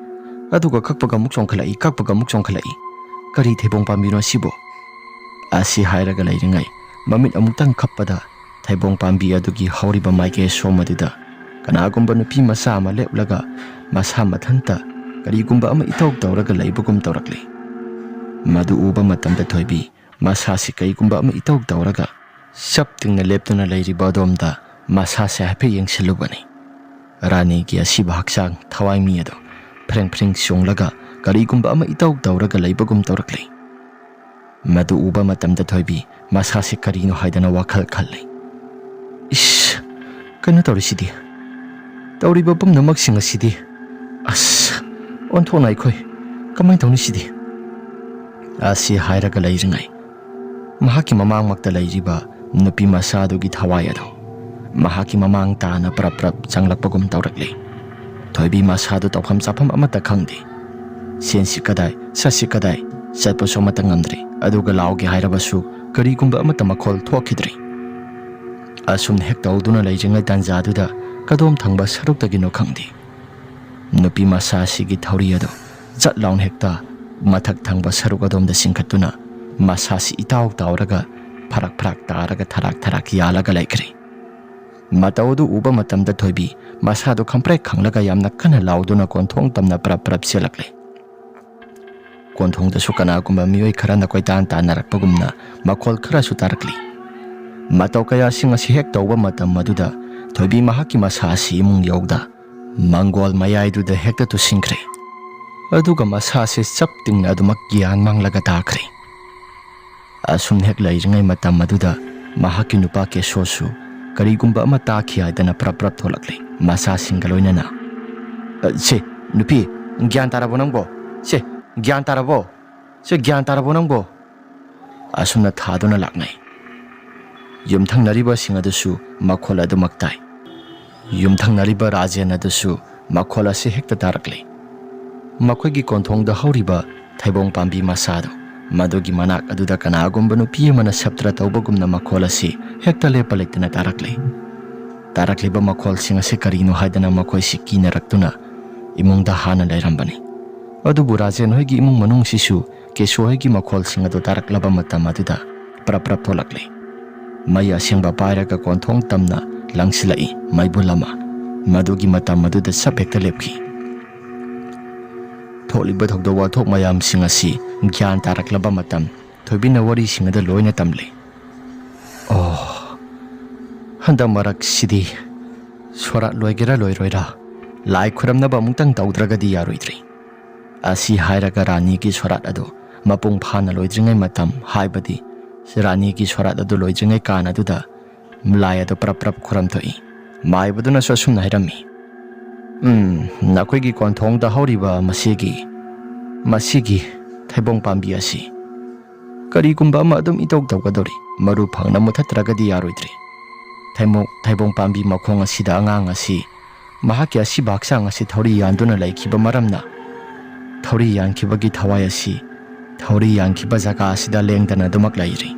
ꯑꯗꯨꯒ ꯀꯛꯄꯒ ꯑꯃꯨꯛ ꯆꯣꯡꯈꯠꯂꯛꯏ, ꯀꯛꯄꯒ ꯑꯃꯨꯛ ꯆꯣꯡꯈꯠꯂꯛꯏ꯫ ꯀꯔꯤ ꯊꯩꯕꯣꯡ ꯄꯥꯝꯕꯤꯅꯣ ꯑꯁꯤꯕꯣ? ꯑꯁꯤ ꯍꯥꯏꯔꯒ ꯂꯩꯔꯤꯉꯩ ꯃꯃꯤꯠ ꯑꯃꯨꯛꯇꯪ ꯈꯞꯄꯗ ꯊꯩꯕꯣꯡ ꯄꯥꯝꯕꯤ ꯑꯗꯨꯒꯤ ꯍꯧꯔꯤꯕ ꯃꯥꯏꯀꯩ ꯁꯣꯝ ꯑꯗꯨꯗ ꯀꯅꯥꯒꯨꯝꯕ ꯅꯨꯄꯤ ꯃꯆꯥ ꯑꯃ ꯂꯦꯞꯂꯒ ꯃꯁꯥ ꯃꯊꯟꯇ ꯀꯔꯤꯒꯨꯝꯕ ꯑꯃ ꯏꯇꯧ ꯇꯧꯔꯒ ꯂꯩꯕꯒꯨꯝ ꯇꯧꯔꯛꯂꯤ꯫ ꯃꯗꯨ ꯎꯕ ꯃꯇꯝꯗ ꯊꯣꯏꯕꯤ ꯃꯁꯥꯁꯤ ꯀꯔꯤꯒꯨꯝꯕ ꯑꯃ ꯏꯇꯧ ꯇꯧꯔꯒ ꯆꯞ ꯇꯤꯡꯅ ꯂꯦꯞꯇꯨꯅ ꯂꯩꯔꯤꯕ ꯑꯗꯣꯝꯗ ꯃꯁꯥꯁꯦ ꯍꯥꯏꯐꯦꯠ ꯌꯦꯡꯁꯤꯜꯂꯨꯕꯅꯤ꯫ ꯔꯥꯅꯤꯒꯤ ꯑꯁꯤꯕ ꯍꯛꯆꯥꯡ ꯊꯋꯥꯏ ꯃꯤ ꯑꯗꯨ ꯐ꯭ꯔꯦꯡ ꯐ꯭ꯔꯦꯡ ꯆꯣꯡꯂꯒ ꯀꯔꯤꯒꯨꯝꯕ ꯑꯃ ꯏꯇꯧ ꯇꯧꯔꯒ ꯂꯩꯕꯒꯨꯝ ꯇꯧꯔꯛꯂꯤ꯫ ꯃꯗꯨ ꯎꯕ ꯃꯇꯝꯗ ꯊꯣꯏꯕꯤ ꯃꯁꯥꯁꯤ ꯀꯔꯤꯅꯣ ꯍꯥꯏꯗꯅ ꯋꯥꯈꯜ ꯈꯜꯂꯤ꯫ "ꯏꯁ, ꯀꯩꯅꯣ ꯇꯧꯔꯤꯁꯤꯗꯤ? ꯇꯧꯔꯤꯕ ꯄꯨꯝꯅꯃꯛꯁꯤꯡ ꯑꯁꯤꯗꯤ, ꯑꯁ, ꯑꯣꯟꯊꯣꯛꯅ ꯑꯩꯈꯣꯏ ꯀꯃꯥꯏꯅ ꯇꯧꯅꯤ ꯁꯤꯗꯤ?" ꯑꯁꯤ ꯍꯥꯏꯔꯒ ꯂꯩꯔꯤꯉꯩ ꯃꯍꯥꯛꯀꯤ ꯃꯃꯥꯡꯃꯛꯇ ꯂꯩꯔꯤꯕ ꯅꯨꯄꯤ ꯃꯆꯥꯗꯨꯒꯤ ꯊꯋꯥꯏ ꯑꯗꯨ ꯃꯍꯥꯛꯀꯤ ꯃꯃꯥꯡ ꯇꯥꯅ ꯄ꯭ꯔꯞ ꯄ꯭ꯔꯞ ꯆꯪꯂꯛꯄꯒꯨꯝ ꯇꯧꯔꯛꯂꯤ꯫ ꯊꯣꯏꯕꯤ ꯃꯁꯥꯗꯨ ꯇꯧꯐꯝ ꯆꯥꯐꯝ ꯑꯃꯠꯇ ꯈꯪꯗꯦ꯫ ꯁꯦꯟꯁꯤ ꯀꯗꯥꯏ, ꯁꯠꯁꯤ ꯀꯗꯥꯏ, ꯆꯠꯄꯁꯨ ꯑꯃꯠꯇ ꯉꯝꯗ꯭ꯔꯤ꯫ ꯑꯗꯨꯒ ꯂꯥꯎꯒꯦ ꯍꯥꯏꯔꯕꯁꯨ ꯀꯔꯤꯒꯨꯝꯕ ꯑꯃꯠꯇ ꯃꯈꯣꯜ ꯊꯣꯛꯈꯤꯗ꯭ꯔꯤ꯫ ꯑꯁꯨꯝꯅ ꯍꯦꯛ ꯇꯧꯗꯨꯅ ꯂꯩꯔꯤꯉꯩ ꯇꯥꯟꯖꯥꯗꯨꯗ ꯀꯗꯣꯝ ꯊꯪꯕ ꯁꯔꯨꯛꯇꯒꯤꯅꯣ ꯈꯪꯗꯦ, ꯅꯨꯄꯤ ꯃꯆꯥ ꯑꯁꯤꯒꯤ ꯊꯧꯔꯤ ꯑꯗꯨ ꯖꯠ ꯂꯥꯎꯅ ꯍꯦꯛꯇ ꯃꯊꯛ ꯊꯪꯕ ꯁꯔꯨꯛ ꯑꯗꯣꯝꯗ ꯆꯤꯡꯈꯠꯇꯨꯅ ꯃꯁꯥꯁꯤ ꯏꯇꯥꯎ ꯇꯥꯎꯔꯒ ꯐꯔꯛ ꯐꯔꯛ ꯇꯥꯔꯒ ꯊꯔꯥꯛ ꯊꯔꯥꯛ ꯌꯥꯜꯂꯒ ꯂꯩꯈ꯭ꯔꯦ꯫ ꯃꯇꯧ ꯑꯗꯨ ꯎꯕ ꯃꯇꯝꯗ ꯊꯣꯏꯕꯤ ꯃꯁꯥꯗꯨ ꯈꯪꯄ꯭ꯔꯦꯛ ꯈꯪꯂꯒ ꯌꯥꯝꯅ ꯀꯟꯅ ꯂꯥꯎꯗꯨꯅ ꯀꯣꯟꯊꯣꯡ ꯇꯝꯅ ꯄ꯭ꯔꯞ ꯄ꯭ꯔꯞ ꯆꯦꯜꯂꯛꯂꯦ꯫ ꯀꯣꯟꯊꯣꯡꯗꯁꯨ ꯀꯅꯥꯒꯨꯝꯕ ꯃꯤꯑꯣꯏ ꯈꯔꯅ ꯀꯣꯏꯇꯥꯟ ꯇꯥꯟꯅꯔꯛꯄꯒꯨꯝꯅ ꯃꯈꯣꯜ ꯈꯔꯁꯨ ꯇꯥꯔꯛꯂꯤ꯫ ꯃꯇꯧ ꯀꯌꯥꯁꯤꯡ ꯑꯁꯤ ꯍꯦꯛ ꯇꯧꯕ ꯃꯇꯝ ꯑꯗꯨꯗ ꯊꯣꯏꯕꯤ ꯃꯍꯥꯛꯀꯤ ꯃꯁꯥ ꯑꯁꯤ ꯏꯃꯨꯡ ꯌꯧꯗ ꯃꯪꯒꯣꯜ ꯃꯌꯥꯏꯗꯨꯗ ꯍꯦꯛꯇ ꯇꯨꯁꯤꯟꯈ꯭ꯔꯦ꯫ ꯑꯗꯨꯒ ꯃꯁꯥꯁꯦ ꯆꯞ ꯇꯤꯡꯅ ꯑꯗꯨꯃꯛ ꯒ꯭ꯌꯥꯟ ꯃꯥꯡꯂꯒ ꯇꯥꯈ꯭ꯔꯦ꯫ ꯑꯁꯨꯝ ꯍꯦꯛ ꯂꯩꯔꯤꯉꯩ ꯃꯇꯝ ꯑꯗꯨꯗ ꯃꯍꯥꯛꯀꯤ ꯅꯨꯄꯥ ꯀꯦꯁꯣꯁꯨ ꯀꯔꯤꯒꯨꯝꯕ ꯑꯃ ꯇꯥꯈꯤ ꯍꯥꯏꯗꯅ ꯄ꯭ꯔꯞ ꯄ꯭ꯔꯞ ꯊꯣꯛꯂꯛꯂꯦ ꯃꯆꯥꯁꯤꯡꯒ ꯂꯣꯏꯅꯅ꯫ "ꯑ, ꯁꯦ, ꯅꯨꯄꯤ, ꯒ꯭ꯌꯥꯟ ꯇꯥꯔꯕꯣ ꯅꯪꯕꯣ? ꯁꯦ, ꯒ꯭ꯌꯥꯟ ꯇꯥꯔꯕꯣ? ꯁꯦ, ꯒ꯭ꯌꯥꯟ ꯇꯥꯔꯕꯣ ꯅꯪꯕꯣ?" ꯑꯁꯨꯝꯅ ꯊꯥꯗꯨꯅ ꯂꯥꯛꯅꯩ꯫ ꯌꯨꯝꯊꯪꯅꯔꯤꯕꯁꯤꯡ ꯑꯗꯨꯁꯨ ꯃꯈꯣꯜ ꯑꯗꯨꯃꯛ ꯇꯥꯏ꯫ ꯌꯨꯝꯊꯪꯅꯔꯤꯕ ꯔꯥꯖꯦꯟ ꯑꯗꯨꯁꯨ ꯃꯈꯣꯜ ꯑꯁꯤ ꯍꯦꯛꯇ ꯇꯥꯔꯛꯂꯦ꯫ ꯃꯈꯣꯏꯒꯤ ꯀꯣꯟꯊꯣꯡꯗ ꯍꯧꯔꯤꯕ ꯊꯩꯕꯣꯡ ꯄꯥꯝꯕꯤ ꯃꯆꯥꯗꯣ, ꯃꯗꯨꯒꯤ ꯃꯅꯥꯛ ꯑꯗꯨꯗ ꯀꯅꯥꯒꯨꯝꯕ ꯅꯨꯄꯤ ꯑꯃꯅ ꯁꯞꯇ꯭ꯔ ꯇꯧꯕꯒꯨꯝꯅ ꯃꯈꯣꯜ ꯑꯁꯤ ꯍꯦꯛꯇ ꯂꯦꯞꯄ ꯂꯩꯇꯅ ꯇꯥꯔꯛꯂꯦ꯫ ꯇꯥꯔꯛꯂꯤꯕ ꯃꯈꯣꯜꯁꯤꯡ ꯑꯁꯤ ꯀꯔꯤꯅꯣ ꯍꯥꯏꯗꯅ ꯃꯈꯣꯏꯁꯤ ꯀꯤꯅꯔꯛꯇꯨꯅ ꯏꯃꯨꯡꯗ ꯍꯥꯟꯅ ꯂꯩꯔꯝꯕꯅꯤ꯫ ꯑꯗꯨꯕꯨ ꯔꯥꯖꯦꯟ ꯍꯣꯏꯒꯤ ꯏꯃꯨꯡ ꯃꯅꯨꯡꯁꯤꯁꯨ ꯀꯦꯁꯣ ꯍꯣꯏꯒꯤ ꯃꯈꯣꯜꯁꯤꯡ ꯑꯗꯨ ꯇꯥꯔꯛꯂꯕ ꯃꯇꯝ ꯑꯗꯨꯗ ꯄ꯭ꯔꯞ ꯄ꯭ꯔꯞ ꯊꯣꯛꯂꯛꯂꯤ꯫ ꯃꯩ ꯑꯁꯦꯡꯕ ꯄꯥꯏꯔꯒ ꯀꯣꯟꯊꯣꯡ ꯇꯝꯅ ꯂꯪꯁꯤꯜꯂꯛꯏ ꯃꯩꯕꯨꯜ ꯑꯃ꯫ ꯃꯗꯨꯒꯤ ꯃꯇꯝ ꯑꯗꯨꯗ ꯁꯞ ꯍꯦꯛꯇ ꯂꯦꯞꯈꯤ꯫ ꯊꯣꯛꯂꯤꯕ ꯊꯧꯗꯣꯛ ꯋꯥꯊꯣꯛ ꯃꯌꯥꯝꯁꯤꯡ ꯑꯁꯤ ꯒ꯭ꯌꯥꯟ ꯇꯥꯔꯛꯂꯕ ꯃꯇꯝ ꯊꯣꯏꯕꯤꯅ ꯋꯥꯔꯤꯁꯤꯡ ꯑꯗꯨ ꯂꯣꯏꯅ ꯇꯝꯂꯤ꯫ ꯑꯣ, ꯍꯟꯗꯛ ꯃꯔꯛꯁꯤꯗꯤ ꯁꯣꯔꯥꯠ ꯂꯣꯏꯒꯦꯔꯥ ꯂꯣꯏꯔꯣꯏꯔꯥ, ꯂꯥꯏ ꯈꯨꯔꯝꯅꯕ ꯑꯃꯨꯛꯇꯪ ꯇꯧꯗ꯭ꯔꯒꯗꯤ ꯌꯥꯔꯣꯏꯗ꯭ꯔꯤ꯫ ꯑꯁꯤ ꯍꯥꯏꯔꯒ ꯔꯥꯅꯤꯒꯤ ꯁꯣꯔꯥꯠ ꯑꯗꯨ ꯃꯄꯨꯡ ꯐꯥꯅ ꯂꯣꯏꯗ꯭ꯔꯤꯉꯩ ꯃꯇꯝ, ꯍꯥꯏꯕꯗꯤ ꯔꯥꯅꯤꯒꯤ ꯁꯣꯔꯥꯠ ꯑꯗꯨ ꯂꯣꯏꯗ꯭ꯔꯤꯉꯩ ꯀꯥꯟ ꯑꯗꯨꯗ ꯂꯥꯏ ꯑꯗꯨ ꯄ꯭ꯔꯞ ꯄ꯭ꯔꯞ ꯈꯨꯔꯝꯊꯣꯛꯏ꯫ ꯃꯥꯏꯕꯗꯨꯅꯁꯨ ꯑꯁꯨꯝꯅ ꯍꯥꯏꯔꯝꯃꯤ, "ꯎꯝ, ꯅꯈꯣꯏꯒꯤ ꯀꯣꯟꯊꯣꯡꯗ ꯍꯧꯔꯤꯕ ꯃꯁꯤꯒꯤ, ꯃꯁꯤꯒꯤ ꯊꯩꯕꯣꯡ ꯄꯥꯝꯕꯤ ꯑꯁꯤ ꯀꯔꯤꯒꯨꯝꯕ ꯑꯃ ꯑꯗꯨꯝ ꯏꯇꯧ ꯇꯧꯒꯗꯧꯔꯤ꯫ ꯃꯔꯨ ꯐꯪꯅ ꯃꯨꯊꯠꯇ꯭ꯔꯒꯗꯤ ꯌꯥꯔꯣꯏꯗ꯭ꯔꯤ꯫ ꯊꯩꯃꯣ-, ꯊꯩꯕꯣꯡ ꯄꯥꯝꯕꯤ ꯃꯈꯣꯡ ꯑꯁꯤꯗ ꯑꯉꯥꯡ ꯑꯁꯤ ꯃꯍꯥꯛꯀꯤ ꯑꯁꯤꯕ ꯍꯛꯆꯥꯡ ꯑꯁꯤ ꯊꯧꯔꯤ ꯌꯥꯟꯗꯨꯅ ꯂꯩꯈꯤꯕ ꯃꯔꯝꯅ, ꯊꯧꯔꯤ ꯌꯥꯟꯈꯤꯕꯒꯤ ꯊꯋꯥꯏ ꯑꯁꯤ ꯊꯧꯔꯤ ꯌꯥꯟꯈꯤꯕ ꯖꯒꯥ ꯑꯁꯤꯗ ꯂꯦꯡꯗꯅ ꯑꯗꯨꯃꯛ ꯂꯩꯔꯤ꯫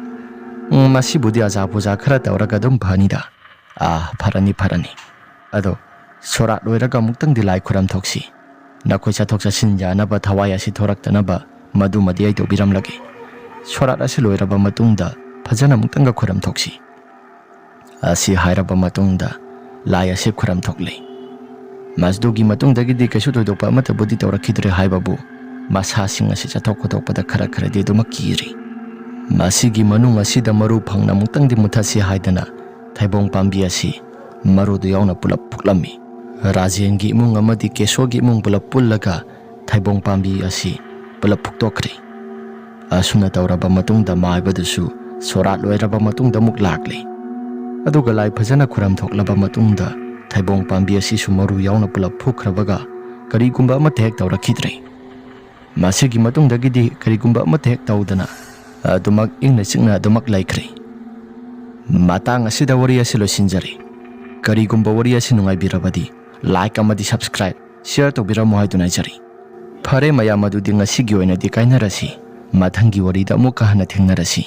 ꯎꯝ, ꯃꯁꯤꯕꯨꯗꯤ ꯑꯖꯥ ꯄꯨꯖꯥ ꯈꯔ ꯇꯧꯔꯒ ꯑꯗꯨꯝ ꯐꯅꯤꯗ꯫ ꯑꯥ, ꯐꯔꯅꯤ, ꯐꯔꯅꯤ꯫ ꯑꯗꯣ ꯁꯣꯔꯥꯠ ꯂꯣꯏꯔꯒ ꯑꯃꯨꯛꯇꯪꯗꯤ ꯂꯥꯏ ꯈꯨꯔꯝ ꯊꯣꯛꯁꯤ꯫ ꯅꯈꯣꯏ ꯆꯠꯊꯣꯛ ꯆꯠꯁꯤꯟ ꯌꯥꯅꯕ, ꯊꯋꯥꯏ ꯑꯁꯤ ꯊꯣꯔꯛꯇꯅꯕ, ꯃꯗꯨꯃꯗꯤ ꯑꯩ ꯇꯧꯕꯤꯔꯝꯂꯒꯦ꯫ ꯁꯣꯔꯥꯠ ꯑꯁꯤ ꯂꯣꯏꯔꯕ ꯃꯇꯨꯡꯗ ꯐꯖꯅ ꯑꯃꯨꯛꯇꯪꯒ ꯈꯨꯔꯝ ꯊꯣꯛꯁꯤ꯫" ꯑꯁꯤ ꯍꯥꯏꯔꯕ ꯃꯇꯨꯡꯗ ꯂꯥꯏ ꯑꯁꯤ ꯈꯨꯔꯝ ꯊꯣꯛꯂꯦ꯫ ꯃꯗꯨꯒꯤ ꯃꯇꯨꯡꯗꯒꯤꯗꯤ ꯀꯩꯁꯨ ꯊꯣꯏꯗꯣꯛꯄ ꯑꯃꯠꯇꯕꯨꯗꯤ ꯇꯧꯔꯛꯈꯤꯗ꯭ꯔꯦ ꯍꯥꯏꯕꯕꯨ, ꯃꯁꯥꯁꯤꯡ ꯑꯁꯤ ꯆꯠꯊꯣꯛ ꯈꯣꯠꯇꯣꯛꯄꯗ ꯈꯔ ꯈꯔꯗꯤ ꯑꯗꯨꯃꯛ ꯀꯤꯔꯤ꯫ ꯃꯁꯤꯒꯤ ꯃꯅꯨꯡ ꯑꯁꯤꯗ ꯃꯔꯨ ꯐꯪꯅ ꯑꯃꯨꯛꯇꯪꯗꯤ ꯃꯨꯠꯊꯠꯁꯤ ꯍꯥꯏꯗꯅ ꯊꯩꯕꯣꯡ ꯄꯥꯝꯕꯤ ꯑꯁꯤ ꯃꯔꯨꯗꯨ ꯌꯥꯎꯅ ꯄꯨꯂꯞ ꯐꯨꯛꯂꯝꯃꯤ꯫ ꯔꯥꯖꯦꯟꯒꯤ ꯏꯃꯨꯡ ꯑꯃꯗꯤ ꯀꯦꯁꯣꯒꯤ ꯏꯃꯨꯡ ꯄꯨꯂꯞ ꯄꯨꯜꯂꯒ ꯊꯩꯕꯣꯡ ꯄꯥꯝꯕꯤ ꯑꯁꯤ ꯄꯨꯂꯞ ꯐꯨꯛꯇꯣꯛꯈ꯭ꯔꯦ꯫ ꯑꯁꯨꯝꯅ ꯇꯧꯔꯕ ꯃꯇꯨꯡꯗ ꯃꯥꯏꯕꯗꯨꯁꯨ ꯁꯣꯔꯥꯠ ꯂꯣꯏꯔꯕ ꯃꯇꯨꯡꯗ ꯑꯃꯨꯛ ꯂꯥꯛꯂꯦ꯫ ꯑꯗꯨꯒ ꯂꯥꯏ ꯐꯖꯅ ꯈꯨꯔꯝ ꯊꯣꯛꯂꯕ ꯃꯇꯨꯡꯗ ꯊꯩꯕꯣꯡ ꯄꯥꯝꯕꯤ ꯑꯁꯤꯁꯨ ꯃꯔꯨ ꯌꯥꯎꯅ ꯄꯨꯂꯞ ꯐꯨꯛꯈ꯭ꯔꯕꯒ ꯀꯔꯤꯒꯨꯝꯕ ꯑꯃꯠꯇ ꯍꯦꯛ ꯇꯧꯔꯛꯈꯤꯗ꯭ꯔꯦ꯫ ꯃꯁꯤꯒꯤ ꯃꯇꯨꯡꯗꯒꯤꯗꯤ ꯀꯔꯤꯒꯨꯝꯕ ꯑꯃꯠꯇ ꯍꯦꯛ ꯇꯧꯗꯅ ꯑꯗꯨꯃꯛ ꯏꯪꯅ ꯆꯤꯛꯅ ꯑꯗꯨꯃꯛ ꯂꯩꯈ꯭ꯔꯦ꯫ ꯃꯇꯥꯡ ꯑꯁꯤꯗ ꯋꯥꯔꯤ ꯑꯁꯤ ꯂꯣꯏꯁꯤꯟꯖꯔꯤ꯫ ꯀꯔꯤꯒꯨꯝꯕ ꯋꯥꯔꯤ ꯑꯁꯤ ꯅꯨꯡꯉꯥꯏꯕꯤꯔꯕꯗꯤ like ꯑꯃꯗꯤ subscribe, share ꯇꯧꯕꯤꯔꯝꯃꯨ ꯍꯥꯏꯗꯨꯅ ꯍꯥꯏꯖꯔꯤ꯫ ꯐꯔꯦ ꯃꯌꯥꯝ, ꯑꯗꯨꯗꯤ ꯉꯁꯤꯒꯤ ꯑꯣꯏꯅꯗꯤ ꯀꯥꯏꯅꯔꯁꯤ꯫ ꯃꯊꯪꯒꯤ ꯋꯥꯔꯤꯗ ꯑꯃꯨꯛꯀ ꯍꯟꯅ ꯊꯦꯡꯅꯔꯁꯤ꯫